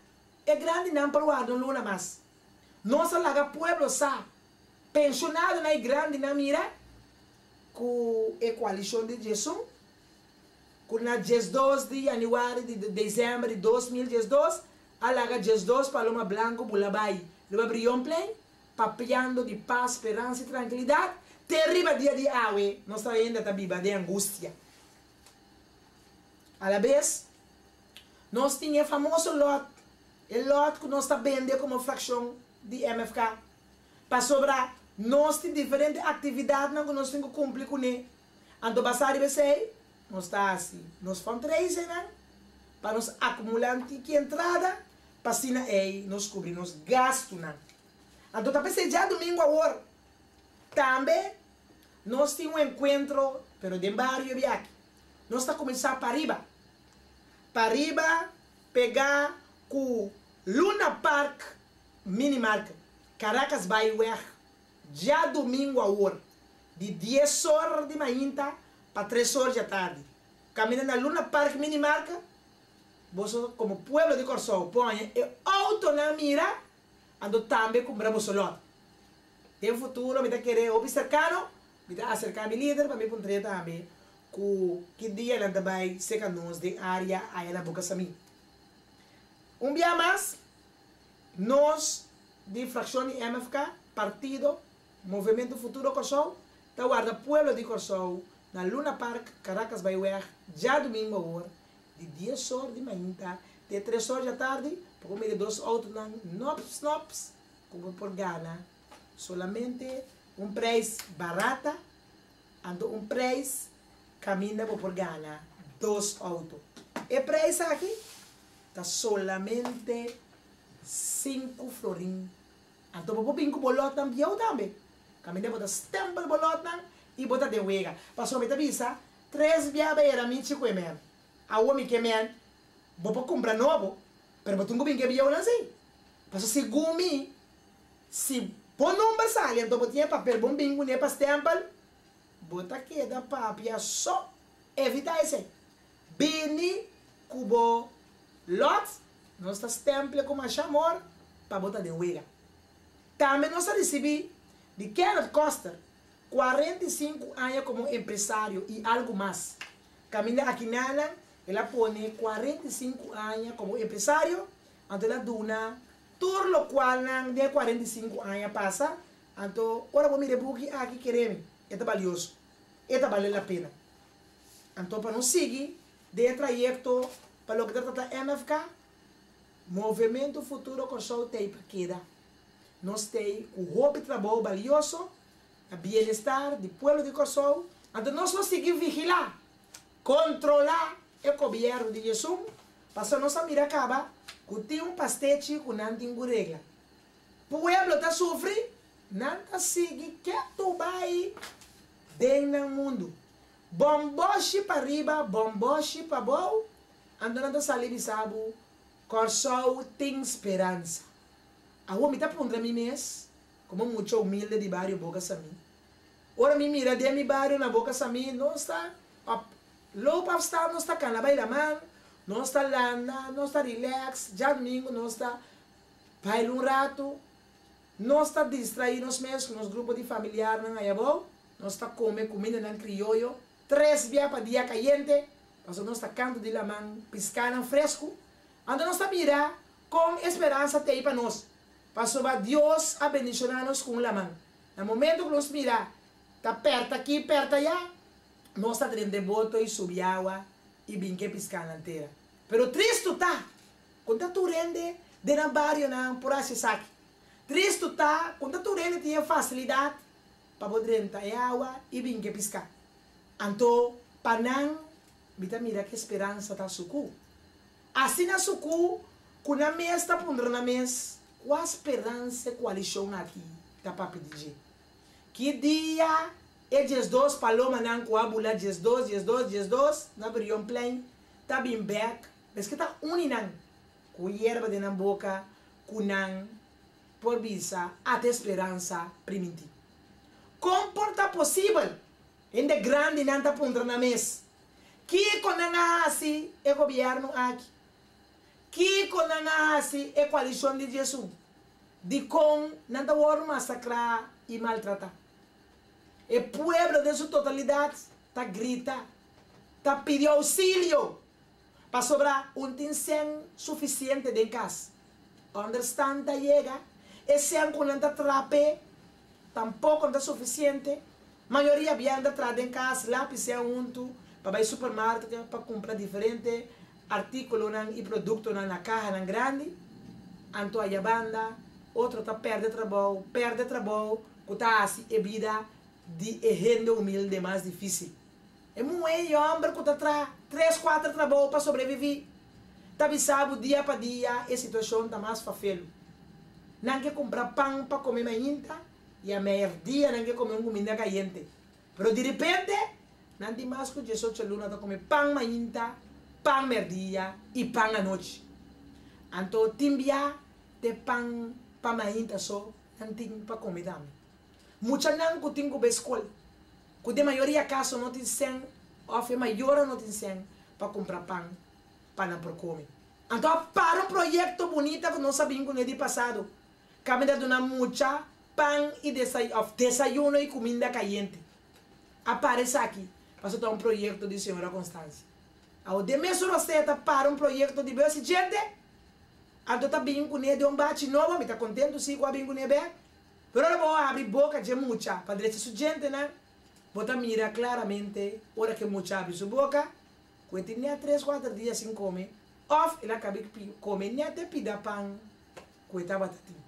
e grandinan por warda un luna mas. Nos a laga pueblo sa, penshonadonan i grandinan mira ku e koalishon di diesun ku na 12 di yanüari di desèmber di 2012 a laga 12 paloma blanku bula bai riba Brionplein papiando di pas, speransa i trankilidat, te riba dia di awe nos ta ainda ta biba den angustia. Alabes, nos tin e famoso lòt, e lòt ku nos ta bende komo frakshon di MFK, pasobra nos tin diferente aktividatnan ku nos tin ku kumpli kuné. Anto basá riba esei, nos ta hasi nos fundraisingnan pa nos akumulá un tiki entrada pa asina ei nos kubri nos gastunan. Anto ta p'esei djadumingu awor tambe nos tin un enkuentro, pero den bario biaki. Nos ta kuminsá pariba. Pariba pegá ku Luna Park Mini Market, Caracas Baiweg, djadumingu awor, di dies or di mainta pa tres or djatardi. Kaminda na Luna Park Mini Market, boso komo pueblo di Kòrsou por haña e outonan mira, anto tambe kumpra boso lòt. Den futuro mi ta kere hopi serkano, mi ta aserká mi lider pa mi puntr'é tambe ku ki dia nan ta bai seka nos den área aya na Boka Samí. Un bia mas, nos di frakshon di MFK, Partido Movementu Futuro Kòrsou, ta warda pueblo di Kòrsou na Luna Park, Caracas Baiweg, djadumingu awor, di dies or di mainta te tres or djatardi, pa bo mira dos outonan nops nops ku bo por gana solamente un preis barata, anto un preis kaminda bo por gana dos outo. E preis aki ta solamente sinku florin. Anto bo por bin ku bo lòtnan bieu tambe. Kaminda bo ta stèmpel bo lòtnan i bo ta den wega. Pasobra mi ta bisa, tres bia bo era michi ku e men. Awor mi ke men, bo por kumpra nobo, pero bo tin ku bin ku e bieunan si. Pasobra segun mi, si bo nomber sali anto bo tin e papel bon bin kuné pa stèmpel, bo ta keda papia so. Evitá esei. Bini ku bo lòt, nos ta stèmple ku masha amor pa bo ta den wega. Tambe nos a risibí di Kenneth Koster, 45 aña komo empresario i algu mas. Kaminda akinanan el a pone 45 aña komo empresario, anto el a duna tur lokualnan den e 45 aña pasa, anto ora bo mira e buki aki kere mi, e ta balioso, e ta bale la pena. Anto pa nos sigui den e trayekto pa loke ta trata MFK, Movementu Futuro Kòrsou t'ei pa keda. Nos t'ei ku hopi trabou balioso na bienestar di pueblo di Kòrsou, anto nos lo sigui vigilá, kontrolá e gobièrnu di Jesum, pasobra nos a mira kaba ku tin un pastechi ku nan tin ku regla. Pueblo ta sufri, nan ta sigui ketu bai den nan mundu. Bòmbòshi pa riba, bòmbòshi pa bou, anto nan ta sali bisa bo. Kòrsou tin speransa. Awor mi ta puntra mi mes, komo mucha humilde di bario Boka Samí, ora mi mira den mi bario na Boka Samí, nos ta op loop afstand, nos ta kana bai laman, nos ta landa, nos ta relax, djadumingu nos ta baila un ratu, nos ta distraí nos mes ku nos grupo di familiarnan ayabou, nos ta kome kumindanan krioyo tres bia pa dia kayente, pasobra nos ta kantu di laman piskanan fresku. Anto nos ta mira kon e speransa t'ei pa nos, pasobra Dios a bendishoná nos ku un laman. Na momento ku nos mira ta pèrta aki, pèrta ayá, nos ta drenta e boto i subi awa i bin ku e piskanan tera. Pero tristu ta ku ta tur hende den nan barionan por hasi esaki. Tristu ta ku ta tur hende tin e fasilidat pa bo drenta e awa i bin ku e piská. Anto pa nan mi ta mira ku e speransa ta sukú. Asina sukú ku nan mes ta puntra nan mes, Kua speransa e koalishon aki ta papia di dje? Ki dia e 12 palomanan ku a bula 12, 12, 12 na Brionplein ta bin bèk? Meske ta uni nan ku yerba den nan boka ku nan por bisa ata e speransa primintí. Kon por ta posibel? Hende grandinan ta puntra nan mes, Kiko nan a hasi e gobièrnu aki? Kiko nan a hasi e koalishon di 11? Dikon nan ta wòrdu masakrá i maltratá? E pueblo den su totalidat ta grita, ta pidi ousilio, pasobra un tin sèn sufisiente den kas. Ònderstan ta yega, e sèn ku nan ta traha p'e tampoko no ta sufisiente. Mayoria biaha ta traha den kas, lapis sèn huntu pa bai supermarkt pa kumpra diferente artíkulonan i produktonan na kahanan grandi. Anto ayabanda otro ta pèrdè trabou, pèrdè trabou ku ta hasi e bida di e hende humilde mas difísil. E muhé i hòmber ku ta traha tres kuater trabou pa sobreviví ta bisa bo dia pa dia e situashon ta mas fafelu. Nan ke kumpra pan pa kome mainta i a meier dia nan ke kome un kuminda kayente. Pero diripente nan tin mas ku 18 luna ta kome pan mainta, pan mèrdia i pan anochi. Anto tin bia te pan pa mainta so nan tin pa kome tambe. Muchanan ku tin ku bai skol, ku den mayoria kaso no tin sèn òf e mayornan no tin sèn pa kumpra pan pa nan por kome. Anto a para un proyekto bunita ku nos a bin kuné di pasado, kaminda duna mucha pan i òf desayuno i kuminda kayente. A para esaki pasobra ta un proyekto di señora Constancia. Awor den mesun roseta para un proyekto di bes i djente, anto ta bin kuné den un bachi nobo, mi ta kontentu si ku a bin kuné bèk. Pero ora bo habri boka dje mucha pa drecha su djentenan, bo ta mira klaramente ora ku e mucha habri su boka ku e tin nèt tres kuater dia sin kome òf el a kabi kome nèt e pida pan ku e tabata tin.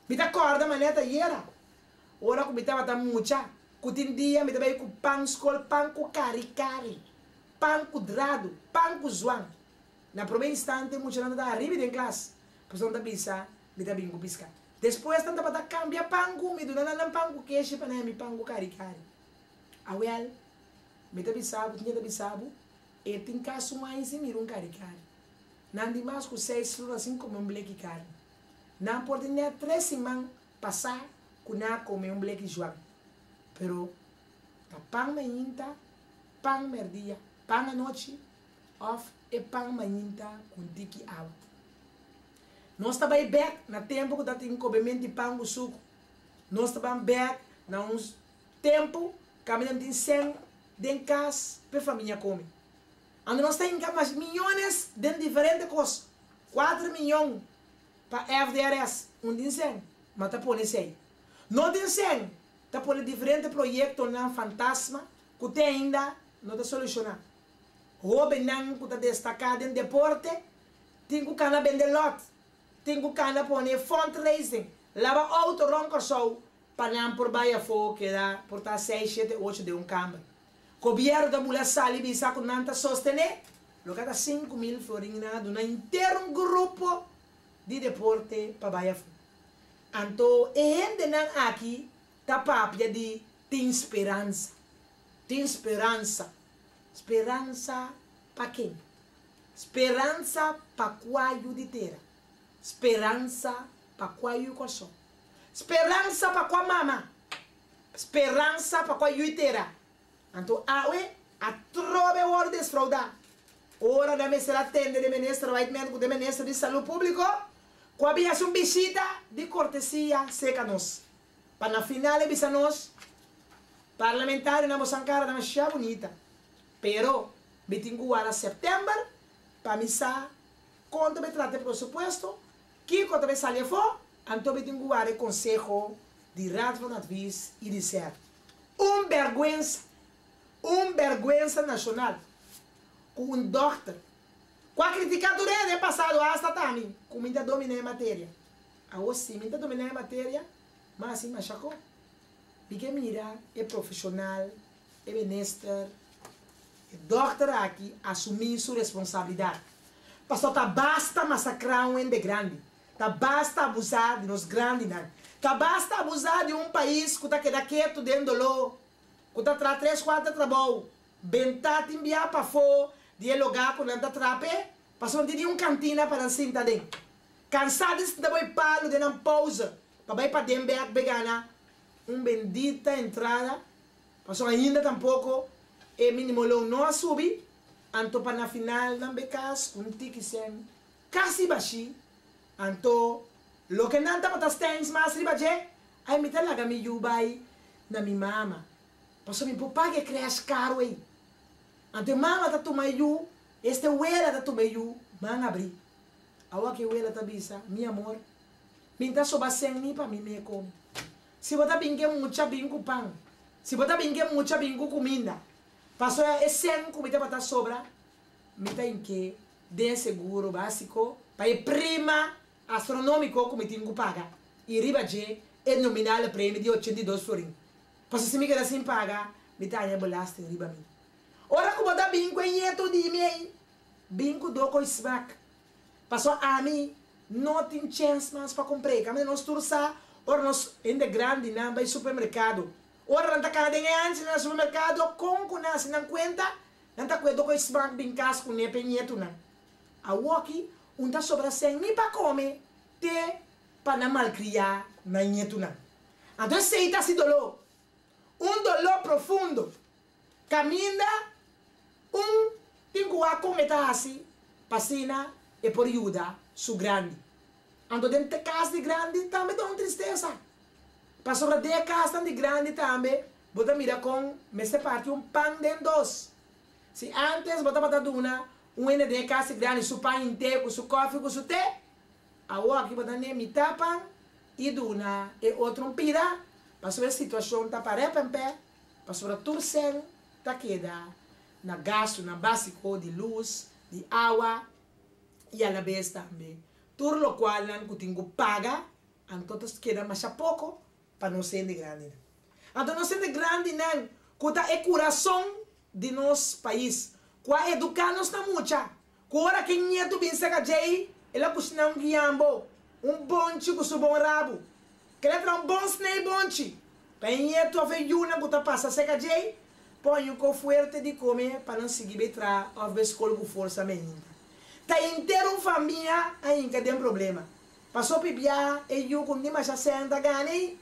Mi ta kòrda manera ta yera ora ku mi tabata mucha ku tin dia mi ta bai ku pan skol, pan ku kari kari, pan ku dradu, pan ku zuan. Na promé instante muchanan ta ta ariba den klas, pasobra nan ta bisa mi ta bin ku piska. Despues nan tabata kambia pan ku mi, duna nan nan pan ku keshi pa nan mi pan ku kari kari. Awel, mi ta bisa bo, tin ta bisa bo, e tin kas un aña sin mira un kari kari. Nan di mas ku seis luna sin kome un bleki karni. Nan por tin nèt tres siman pasá ku nan a kome un bleki juan. Pero ta pan mainta, pan mèrdia, pan anochi òf e pan mainta ku un tiki awa. Nos ta bai bèk na tempu ku tatin kobementu di pan ku suku. Nos ta ban bèk na un tempu kaminda no tin sèn den kas pa e famia kome. Anto nos ta hinka mas miyones den diferente kos. 4 miyon pa FDRS, un tin sèn, ma ta pone esei. No tin sèn, ta pone diferente proyektonan fantasma ku te ainda no ta solushoná. Hóbennan ku ta destaká den deporte Tin ku kana bende lòt, tin ku kana pone fundraising, laba outo rònt Kòrsou pa nan por bai afó keda por ta seis, shete, ocho den un kamber. Gobièrnu ta bula sali bisa ku nan ta sostené loke ta 5000 florin nan a duna henter un grupo di deporte pa bai afó. Anto e hendenan aki ta papia di tin speransa, tin speransa. Speransa pa ken? Speransa pa kua yu di tera? Speransa pa kua yu Kòrsou? Speransa pa kua mama? Speransa pa kua yu tera? Anto awe atrobe wòrdu desfroudá. Ora nan mester a tende di Minister Whiteman ku di Minister di Salú Públiko ku a bin hasi un bishita di kortesia serka nos. Pa na final e bisa nos, Parlamentarionan boso kara ta masha bunita, pero mi tin ku wara sèptèmber pa mi sa kon ta bai trata e presupuesto, kiko ta bai sali afó, anto mi tin ku wara e konseho di Raad van Advies i di ser. Un bèrgwensa, un bèrgwensa nashonal ku un dòkter ku a kritiká tur hende den pasado asta ta mi ku mi ta dominá e materia. Awor si mi ta dominá e materia, m'a hasi masha ko. Mi ke mira e profeshonal, e minister, e dòkter aki asumí su responsabilidat. Pasobra ta basta masakrá un hende grandi, ta basta abusá di nos grandinan, ta basta abusá di un pais ku ta keda ketu den doló, ku ta traha tres kuater trabou, bentá tin bia pafó di e lugá ku nan ta traha p'e, pasobra no tin ni un kantina pa nan sinta aden. Kansá di sinta bo e palu den nan pouze pa bai paden bek be gana un bendita entrada, pasobra ainda tampoko e minimo loon no a subi, anto pa na final nan be kas ku un tiki sen kasi bashí, anto loke nan tabata stens mas riba dje, ai mi ta laga mi yu bai na mi mama, pasobra mi por paga e krèsh karu ei. Anto e mama ta tuma e yu, este wela ta tuma e yu, man abrí. Awa ke wela ta bisa, Mi amor, mi n'ta soba sen ni pa mi me kome. Si bo ta bin ke mucha bin ku pan, si bo ta bin ke mucha bin ku kuminda. Pasobra e sen ku mi tabata sobra, mi ta hink'é den e seguro básiko pa e prima astronomiko ku mi tin ku paga i riba dje e nominale premie di 82 florin. Pasobra si mi keda sin paga, mi ta haña belasting riba mi. Ora ku bo ta bin ku e ñetu di mi ei, Bin ku doko i smak. Paso ami no tin chèns mas pa kumpr'é. Kaminda nos tur sa ora nos hende grandinan bai supermerkado. Ora nan ta kana den e ansinan na supermerkado, kon ku nan hasi nan kuenta, nan ta kue doko i smak bin kas kuné p'e ñetunan. Awoki un ta sobra sèn ni pa kome te pa nan malkriá nan ñetunan. Anto esei ta hasi doló. Un doló profundo. Kaminda un tin ku wak kon e ta hasi pa asina e por yuda su grandi. Anto den te kas di grandi tambe ta un tristesa. Pasobra den e kasnan di grandi tambe bo ta mira kon mester parti un pan den dos. Si antes bo tabata duna un hende den e kas di grandi su pan hint'é ku su kòfi ku su te, awor aki bo ta ne mitá pan i duna e otro un pida pasobra e situashon ta parèpèmpè. Pasobra tur sèn ta keda na gastunan básiko di lus, di awa i alabes tambe tur lokualnan ku tin ku paga, anto ta keda masha poko pa nos hende grandinan. Anto nos hende grandinan ku ta e kurason di nos pais, ku a eduká nos na mucha, ku ora ke ñetu bin saka djei el a kushiná un guiambo, un bonchi ku su bon rabu, Kere tra un bon snei bonchi pa e ñetu of e yunan ku ta pasa seka djei, pon un ko fuerte di kome pa nan sigui bay traha of bay skol ku forsa meinta. Ta henter un famia a hinka den problema. Paso pibia e yu ku ni masha sèn ta gana ei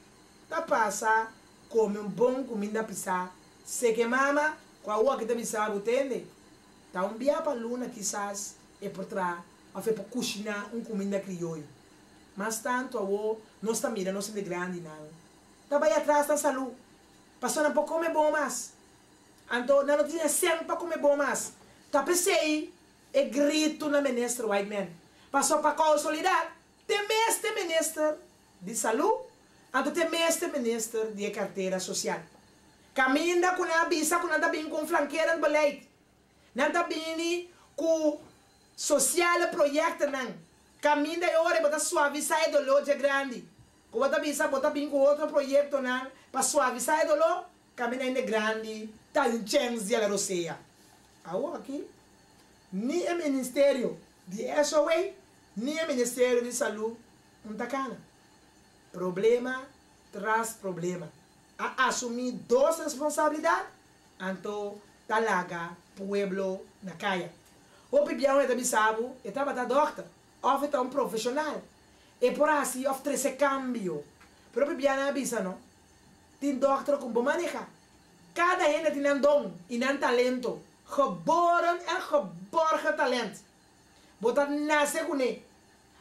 ta pasa kome un bon kuminda pisá seka e mama ku awor ki ta bisa bo tende ta un bia pa luna kisas e por traha of e por kushiná un kuminda krioyo. Mas tantu awo nos ta mira nos hende grandinan ta bai atras nan salu pasobra nan por kome bon mas. Anto nan no tin e sèn pa kome bon mas. Ta p'esei e gritu na Minister Whiteman pasobra pa kousualidat te mes te Minister di Salu anto te mes te Minister di e kartera sosial. Kaminda ku nan a bisa ku nan ta bin ku un flankerend beleid. Nan ta bini ku sosiale proyektonan. Kaminda e ora bo ta suavisá e doló dje grandi. Ku bo ta bisa bo ta bin ku otro proyektonan pa suavisá e doló, kaminda hende grandi ta un chèns di ala rosea. Awoki, ni e ministerio di SOA ni e ministerio di Salú un ta kana. Problema tras problema. A asumí dos responsabilidat. Anto ta laga pueblo na kaya. Hopi biaha e ta bisa bo, e tabata dòkter òf e ta un profeshonal. E por hasi òf trese kambio. Pero hopi biaha nan a bisa no, tin dòkter ku bo manehá. Kada hende tin nan don i nan talento, geboren en geborgen talent. Bo ta nase kuné.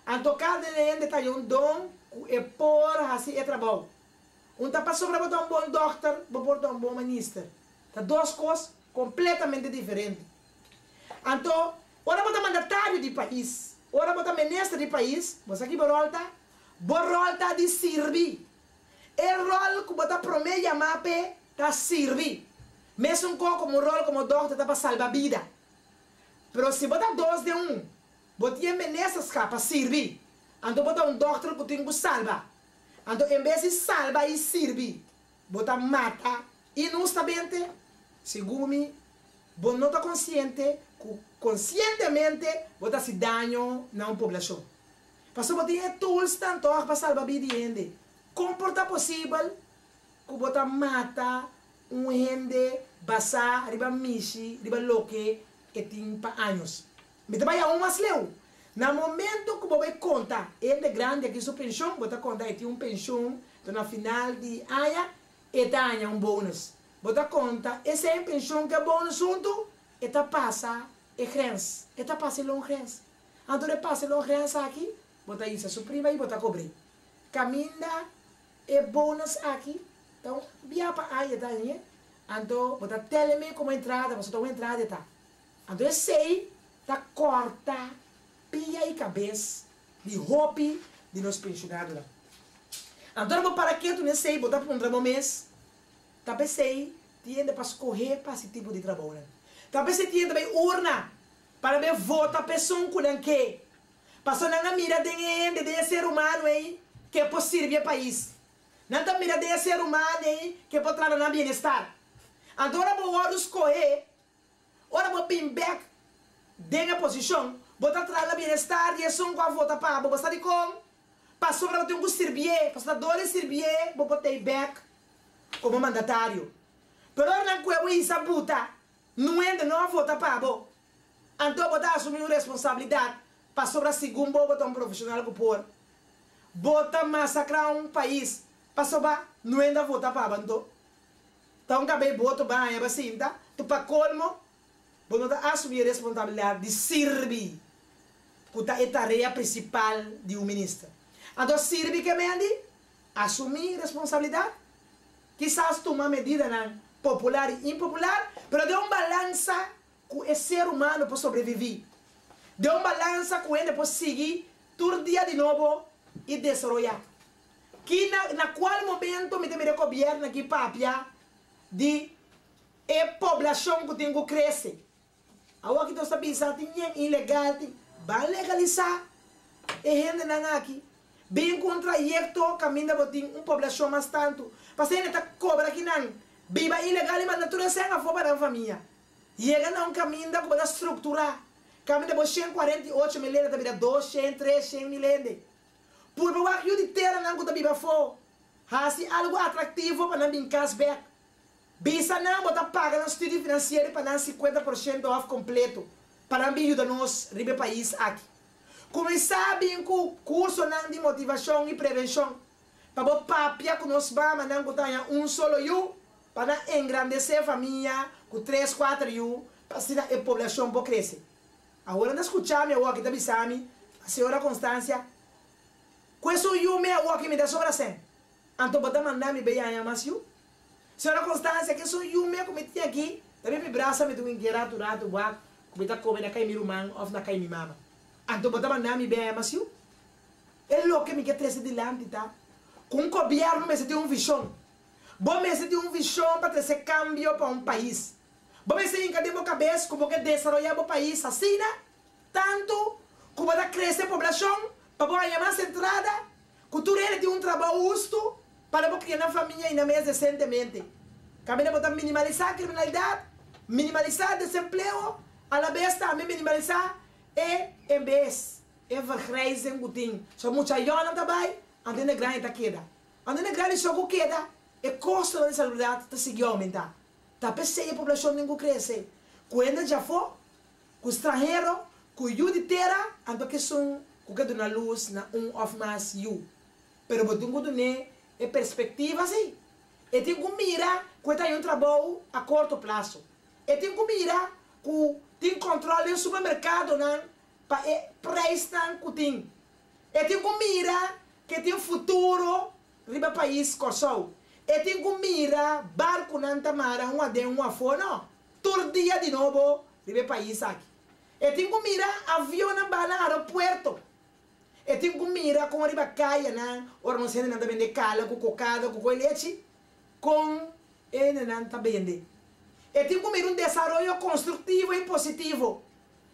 Anto kada hende ta haña un don ku e por hasi e trabou. Un ta pasobra bo ta un bon dòkter, bo por ta un bon minister. Ta dos kos kompletamente diferente. Anto, ora bo ta mandatario di pais, ora bo ta minister di pais, bo sa ki bo ròl ta? Bo ròl ta di sirbi. E ròl ku bo ta promé yamá p'e ta sirbi. Mesun kos komo un ròl komo dòkter ta pa salba bida. Pero si bo ta dos den un, bo tin e ministerskap pa sirbi, anto bo ta un dòkter ku tin ku salba. Anto en bes di salba i sirbi, bo ta mata inhustamente. Segun mi, bo no ta konsiente ku konsientemente bo ta hasi daño na un poblashon. Pasobra bo tin e toolsnan tòg pa salba bida di hende. Kon por ta posibel ku bo ta mata un hende basá riba mishi riba loke e tin pa años? Mi ta bai aun mas leu. Na momento ku bo bai konta e hende grandi aki su penshon, bo ta konta e tin un penshon, enton na final di aña e ta haña un bonus. Bo ta konta esei penshon ku e bonus huntu, e ta pasa e grens, e ta pasa e loongrens. Anto e pasa e loongrens aki, bo ta hisa su prima i bo ta kobr'é. Kaminda e bonus aki ta un bia pa aña e ta hañ'é, anto bo ta tèl e komo entrada, pasobra ta un entrada e ta. Anto esei ta kòrta pia i kabes di hopi di nos penshonadonan. Anto ora bo para ketu na esei bo ta puntra bo mes, Ta p'esei tin hende pa skohé pa hasi tipo di trabounan? Ta p'esei tin hende bai urna para bai vota p'esun ku nan ke? Pasobra nan a mira den e hende, den e ser humano ei ke por sirbi e pais. Nan ta mira den e ser humano ei ke por trata nan bienestar. Anto ora bo wòrdu skohé, Ora bo bin bek den e posishon, bo ta traha na bienestar di esun ku a vota pa bo. Bo sa dikon? Pasobra bo tin ku sirbié, pasobra dor di sirbié bo por tei bek komo mandatario. Pero ora nan kue bo hisa buta, nuende no a vota pa bo. Anto bo ta asumí un responsabilidat pasobra segun bo bo ta un profeshonal ku por. Bo ta masakrá un pais pasobra nuende a vota pa bo anto. Ta un kabei boto baña ba sinta, tu pa kolmo bo no ta asumí e responsabilidat di sirbi ku ta e tarea prinsipal di un minister. Anto sirbi ke mendi? Asumí responsabilidat, kisas tuma medidanan popular i impopular, pero den un balansa ku e ser humano por sobreviví, den un balansa ku hende por sigui tur dia di nobo i desaroyá. Ki na na cual momento mi ta mira e gobierno aki papia di e poblacion cu tin cu crece? Awor aki nos ta bisa tin yen ilegal tin ban legalisa e hendenan aki bin cu un trayecto caminda bo tin un poblacion mas tanto pasobra hende ta cobra akinan biba ilegal y manda tur esnan afo pa nan famia yega na un caminda cu bo ta structura caminda bo 148 mil hende ta bira 200 300 mil hende. Purba wak yu di teranan ku ta biba afó. Hasi algu atraktivo pa nan bin kas bèk. Bisa nan bo ta paga nan studio finansiero pa nan 50% òf kompleto pa nan bin yuda nos riba e pais aki. Kuminsá bin ku kursonan di motivashon i prevenshon pa bo papia ku nos mamanan ku ta haña un solo yu pa nan engrandesé famia ku tres kuater yu pa asina e poblashon por krese. Awor nan ta skucha mi awoki ta bisa mi, Señora Constancia, ku esun yu mi awoki mi ta sobra sen, anto bo ta manda mi bay haña mas yu? Señora Constancia, ku esun yu mi ku mi tin aki, ta bin mi brasa mi tin un ratu ratu wak ku mi ta kome na kai mi ruman òf na kai mi mama, anto bo ta manda mi bay haña mas yu? E loke mi ke trese dilanti ta ku un gobièrnu mester tin un vishon. Bo mester tin un vishon pa trese kambio pa un pais. Bo mester hinka den bo kabes ku bo ke desaroyá bo pais asina tantu ku bo ta krese poblashon pa bo haña mas entrada, ku tur hende tin un trabou hustu pa bo kria nan famia i nan mes desentemente. Kaminda bo ta minimalisá kriminalidat, minimalisá desempleo, alabes tambe minimalisá e embes, e vergrijzing ku tin. So mucha yònan ta bai, anto hende grandi ta keda. Anto hende grandi so ku keda, e kostonan di salubridat ta sigui oumentá. Ta p'esei e poblashon tin ku krese. Ku hende djafó. Ku stranhero, ku yu di tera, anto ku esun ku ke duna lus na un òf mas yu. Pero bo tin ku dun'é e perspektiva sí. E tin ku mira ku e ta haña un trabou a korto plaso. E tin ku mira ku tin kòntròl den supermerkadonan pa e preisnan ku tin. E tin ku mira ku e tin futuro riba pais Kòrsou. E tin ku mira barkunan ta mara un aden un afó no. Tur dia di nobo riba e pais aki. E tin ku mira avionnan baha na aeropuerto. E tin ku mira kon riba kayanan ora nos hendenan ta bende kala ku kokada ku koi lechi, kon e hendenan ta bende. E tin ku mira un desaroyo konstruktivo i positivo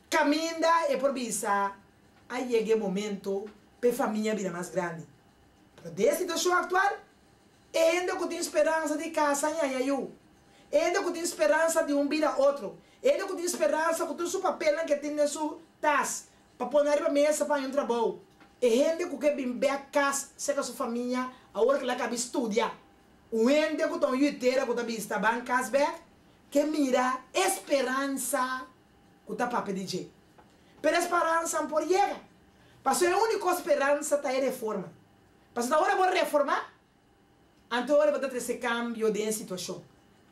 kaminda e por bisa a yega e momento pa e famia bira mas grandi. Pero den e situashon aktual, e hende ku tin speransa di kasa ñaña yu, e hende ku tin speransa di un bida otro, e hende ku tin speransa ku tur su papelnan ke tin den su tas pa pone ariba mesa pa haña un trabou, e hende ku ke bin bek kas serka su famia awor ku el a kabi studia, un hende ku ta un yutera ku ta bista ban kas bek, ke mira e speransa ku ta papia di dje. Pero e speransa no por yega, pasobra e úniko speransa ta e reforma. Pasobra ta ora bo reformá, anto ora bo ta trese kambio den e situashon.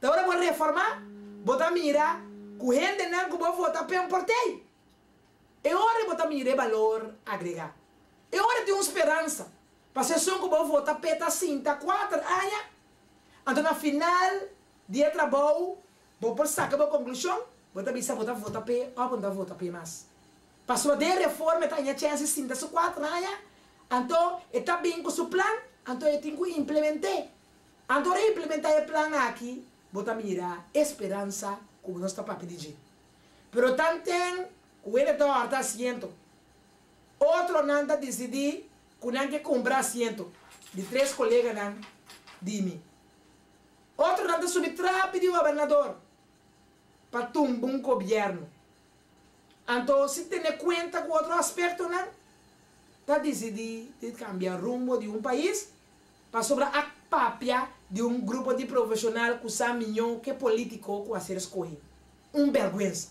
Ta ora bo reformá, bo ta mira ku hendenan ku bo vota p'e por tei. E ora bo ta mira e balor agregá. E ora tin un speransa. Pasobra esun ku bo vota p'e ta sinta kuater aña, anto na final di e trabou bo por saka bo konklushon, bo ta bisa bo ta vota p'e òf bo no ta vota p'e mas. Pasobra den reforma e ta haña chèns di sinta su kuater aña, anto e ta bin ku su plan, anto e tin ku implement'é. Anto ora e implementá e plan aki, bo ta mira e speransa ku nos ta papia di dje. Pero tanten ku hende ta hòrta asiento, otronan ta disidí ku nan ke kumpra asiento di tres koleganan di mi. Otronan ta subi trapi di gobernador pa tumba un gobièrnu. Anto si tene kuenta ku otro aspektonan, ta disidí di kambia rumbo di un pais pasobra a papia di un grupo di profeshonal ku sa mihó ke polítiko ku a ser skohí. Un bèrgwensa.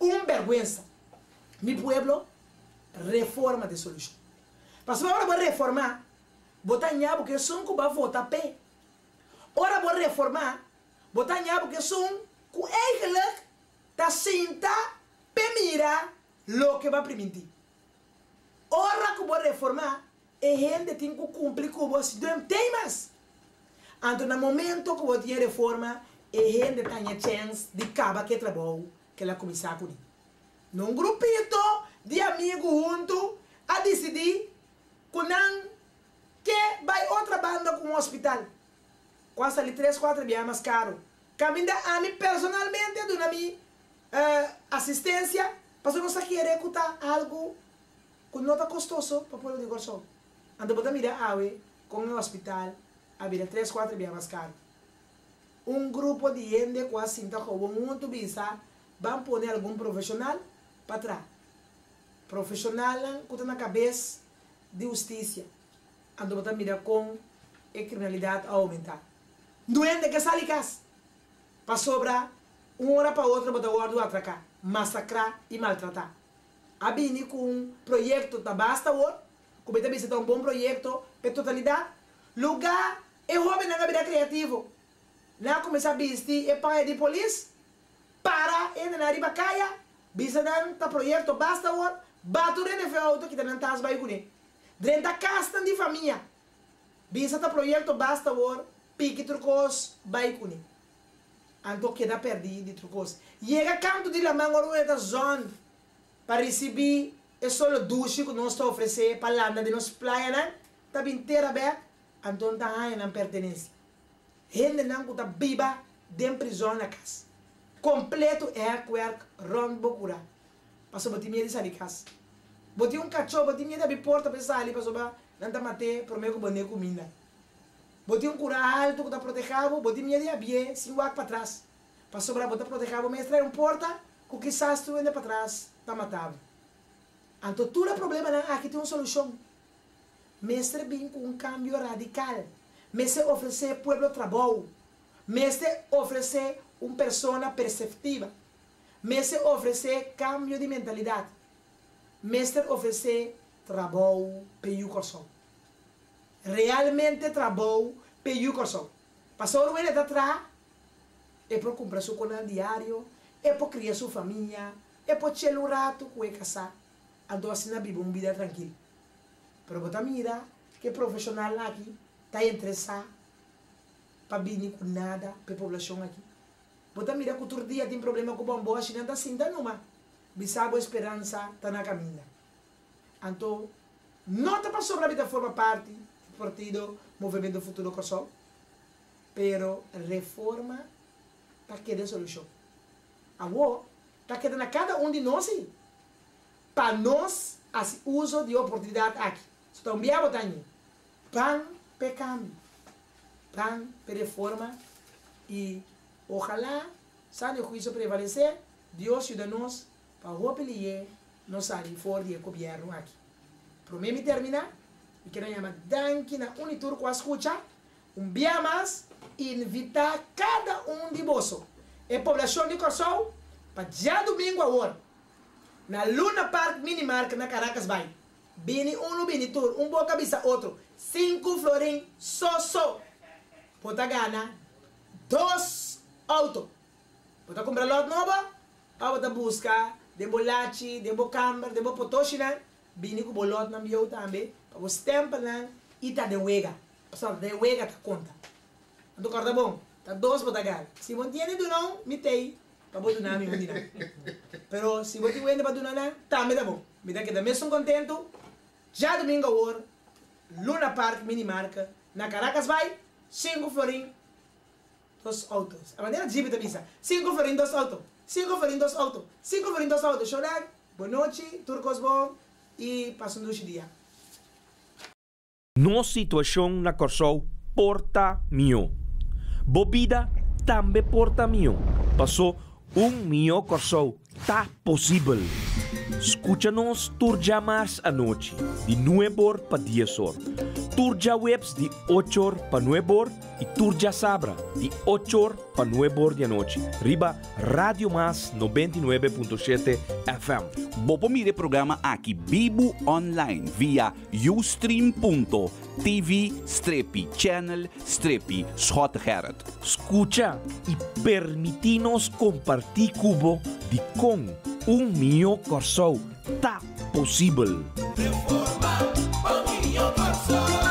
Un bèrgwensa. Mi pueblo, reforma ta e solushon. Pasobra ora bo reformá, bo ta haña bo ku esun ku bo a vota p'e. Ora bo reformá, bo ta haña bo ku esun ku eigenlijk ta sinta p'e mira loke bo a primintí. Ora ku bo reformá, e hende tin ku kumpli ku bo si den temas. Anto na momento ku bo tin e reforma, e hende ta haña chèns di kaba ku e trabou ku el a kuminsá kuné. No un grupito di amigu huntu a disidí ku nan ke bai otra banda ku un hospital ku a sali tres kuater biaha mas karu. Kaminda ami personalmente a duna mi asistensia pasobra nos ta kere ku ta algu ku no ta kostoso pa pueblo di Kòrsou. Anto bo ta mira awe kon e hospital a bira tres kuater bia mas karu. Un grupo di hende ku a sinta kobon huntu bisa ban pone algun profeshonal pa traha. Profeshonalnan ku ta na kabes di hustisia. Anto bo ta mira kon e kriminalidat a oumentá. No hende ke sali kas pasobra un ora pa otro bo ta wòrdu atraká, masakrá i maltratá. A bini ku un proyekto ta basta awor, ku bo ta bisa ta un bon proyekto p'e totalidat. Lugá e hóbennan a bira kreativo. Nan a kuminsá bisti e paña di polis, para e hendenan riba kaya, bisa nan ta proyekto basta awor, batu rende fe outo kita nan tas bai kuné. Drenta kasnan di famia, bisa ta proyekto basta awor, piki tur kos bai kuné. Anto keda pèrdí di tur kos. Yega kantu di laman ora un e ta zòn pa risibí e solo dushi ku nos ta ofresé pa landa den nos playanan, ta bin tera bèk, anto nan ta haña nan pertenensia. Hendenan ku ta biba den prizòn na kas, kompleto e hèkwèrk rònt bo kurá, pasobra bo tin miedu di sali kas. Bo tin un kachó, bo tin miedu di habri porta pa e sali pasobra nan ta mat'é promé ku bo n'e kuminda. Bo tin un kura haltu ku ta protehá bo, bo tin miedu di habié sin wak patras, pasobra bo ta protehá bo mes trae un porta ku kisas tur hende patras ta mata bo. Anto tur e problemanan aki tin un solushon. Mester bin ku un kambio radikal. Mester ofresé pueblo trabou. Mester ofresé un persona perseptiva. Mester ofresé kambio di mentalidat. Mester ofresé trabou pa yu Kòrsou. Realmente trabou pa yu Kòrsou. Pasobra ora e ta traha, e por kumpra su konan diario, e por kria su famia, e por chel un ratu ku e kasá, anto asina biba un bida trankil. Pero bo ta mira ku e profeshonalnan aki ta interesá pa bini ku nada pa e poblashon aki. Bo ta mira ku tur dia tin problema ku bòmbòshi, nan ta sinta numa bisa bo e speransa ta na kaminda. Anto no ta pasobra mi ta forma parti di partido Movemento Futuro Kòrsou, pero reforma ta keda e solushon. Awor ta keda na kada un di nos si pa nos hasi uso di e oportunidat aki. So ta un bia bo ta ñi, ban p'e kambio, ban p'e reforma i ojalá sano huisio prevalesé, Dios yuda nos pa hopi lié nos sali for di e gobièrnu aki. Promé mi terminá, mi kier a yama danki na un i tur ku a skucha. Un bia mas, invitá kada un di boso, e poblashon di Kòrsou, pa djadumingu awor, na Luna Park Mini Market na Caracas Bay. Bini unu bini tur, un boka bisa otro, sinku florin so so! Bo ta gana dos outo. Bo ta kumpra lòt nobo òf bo ta buska den bo lachi, den bo kamber, den bo potoshinan, bini ku bo lòtnan bieu tambe pa bo stèmpelnan i ta den wega. Pasobra den wega ta konta. Anto kòrda bon, ta dos bo ta gana. Si bo ntende duna un, mi t'ei pa bo duna mi un di nan. Pero si bo tin wende pa duna nan, tambe ta bon. Mi ta keda mesun kontentu. Djadumingu awor, Luna Park Mini Market na Caracas Bay, sinku florin dos autos. A manera Jibi ta bisa, sinku florin dos auto, sinku florin dos auto, sinku florin dos auto. Shownan, bonochi, tur kos bon i pasa un dushi dia. Nos situashon na Kòrsou por ta mihó. Bo bida tambe por ta mihó, pasó un mihó Kòrsou ta posibel. Skucha nos tur djamars anochi di nueb'or pa dies'or, tur djaweps di och'or pa nueb'or i tur djasabra di och'or pa nueb'or di anochi riba Radio Mas 99.7 FM. Bo por mira e programa aki bibu online via ustream.tv strepi channel strepi Schottegerrit. Skucha i permití nos kompartí ku bo dikon un mihó Kòrsou ta posibel. Reforma pa mihó Kòrsou.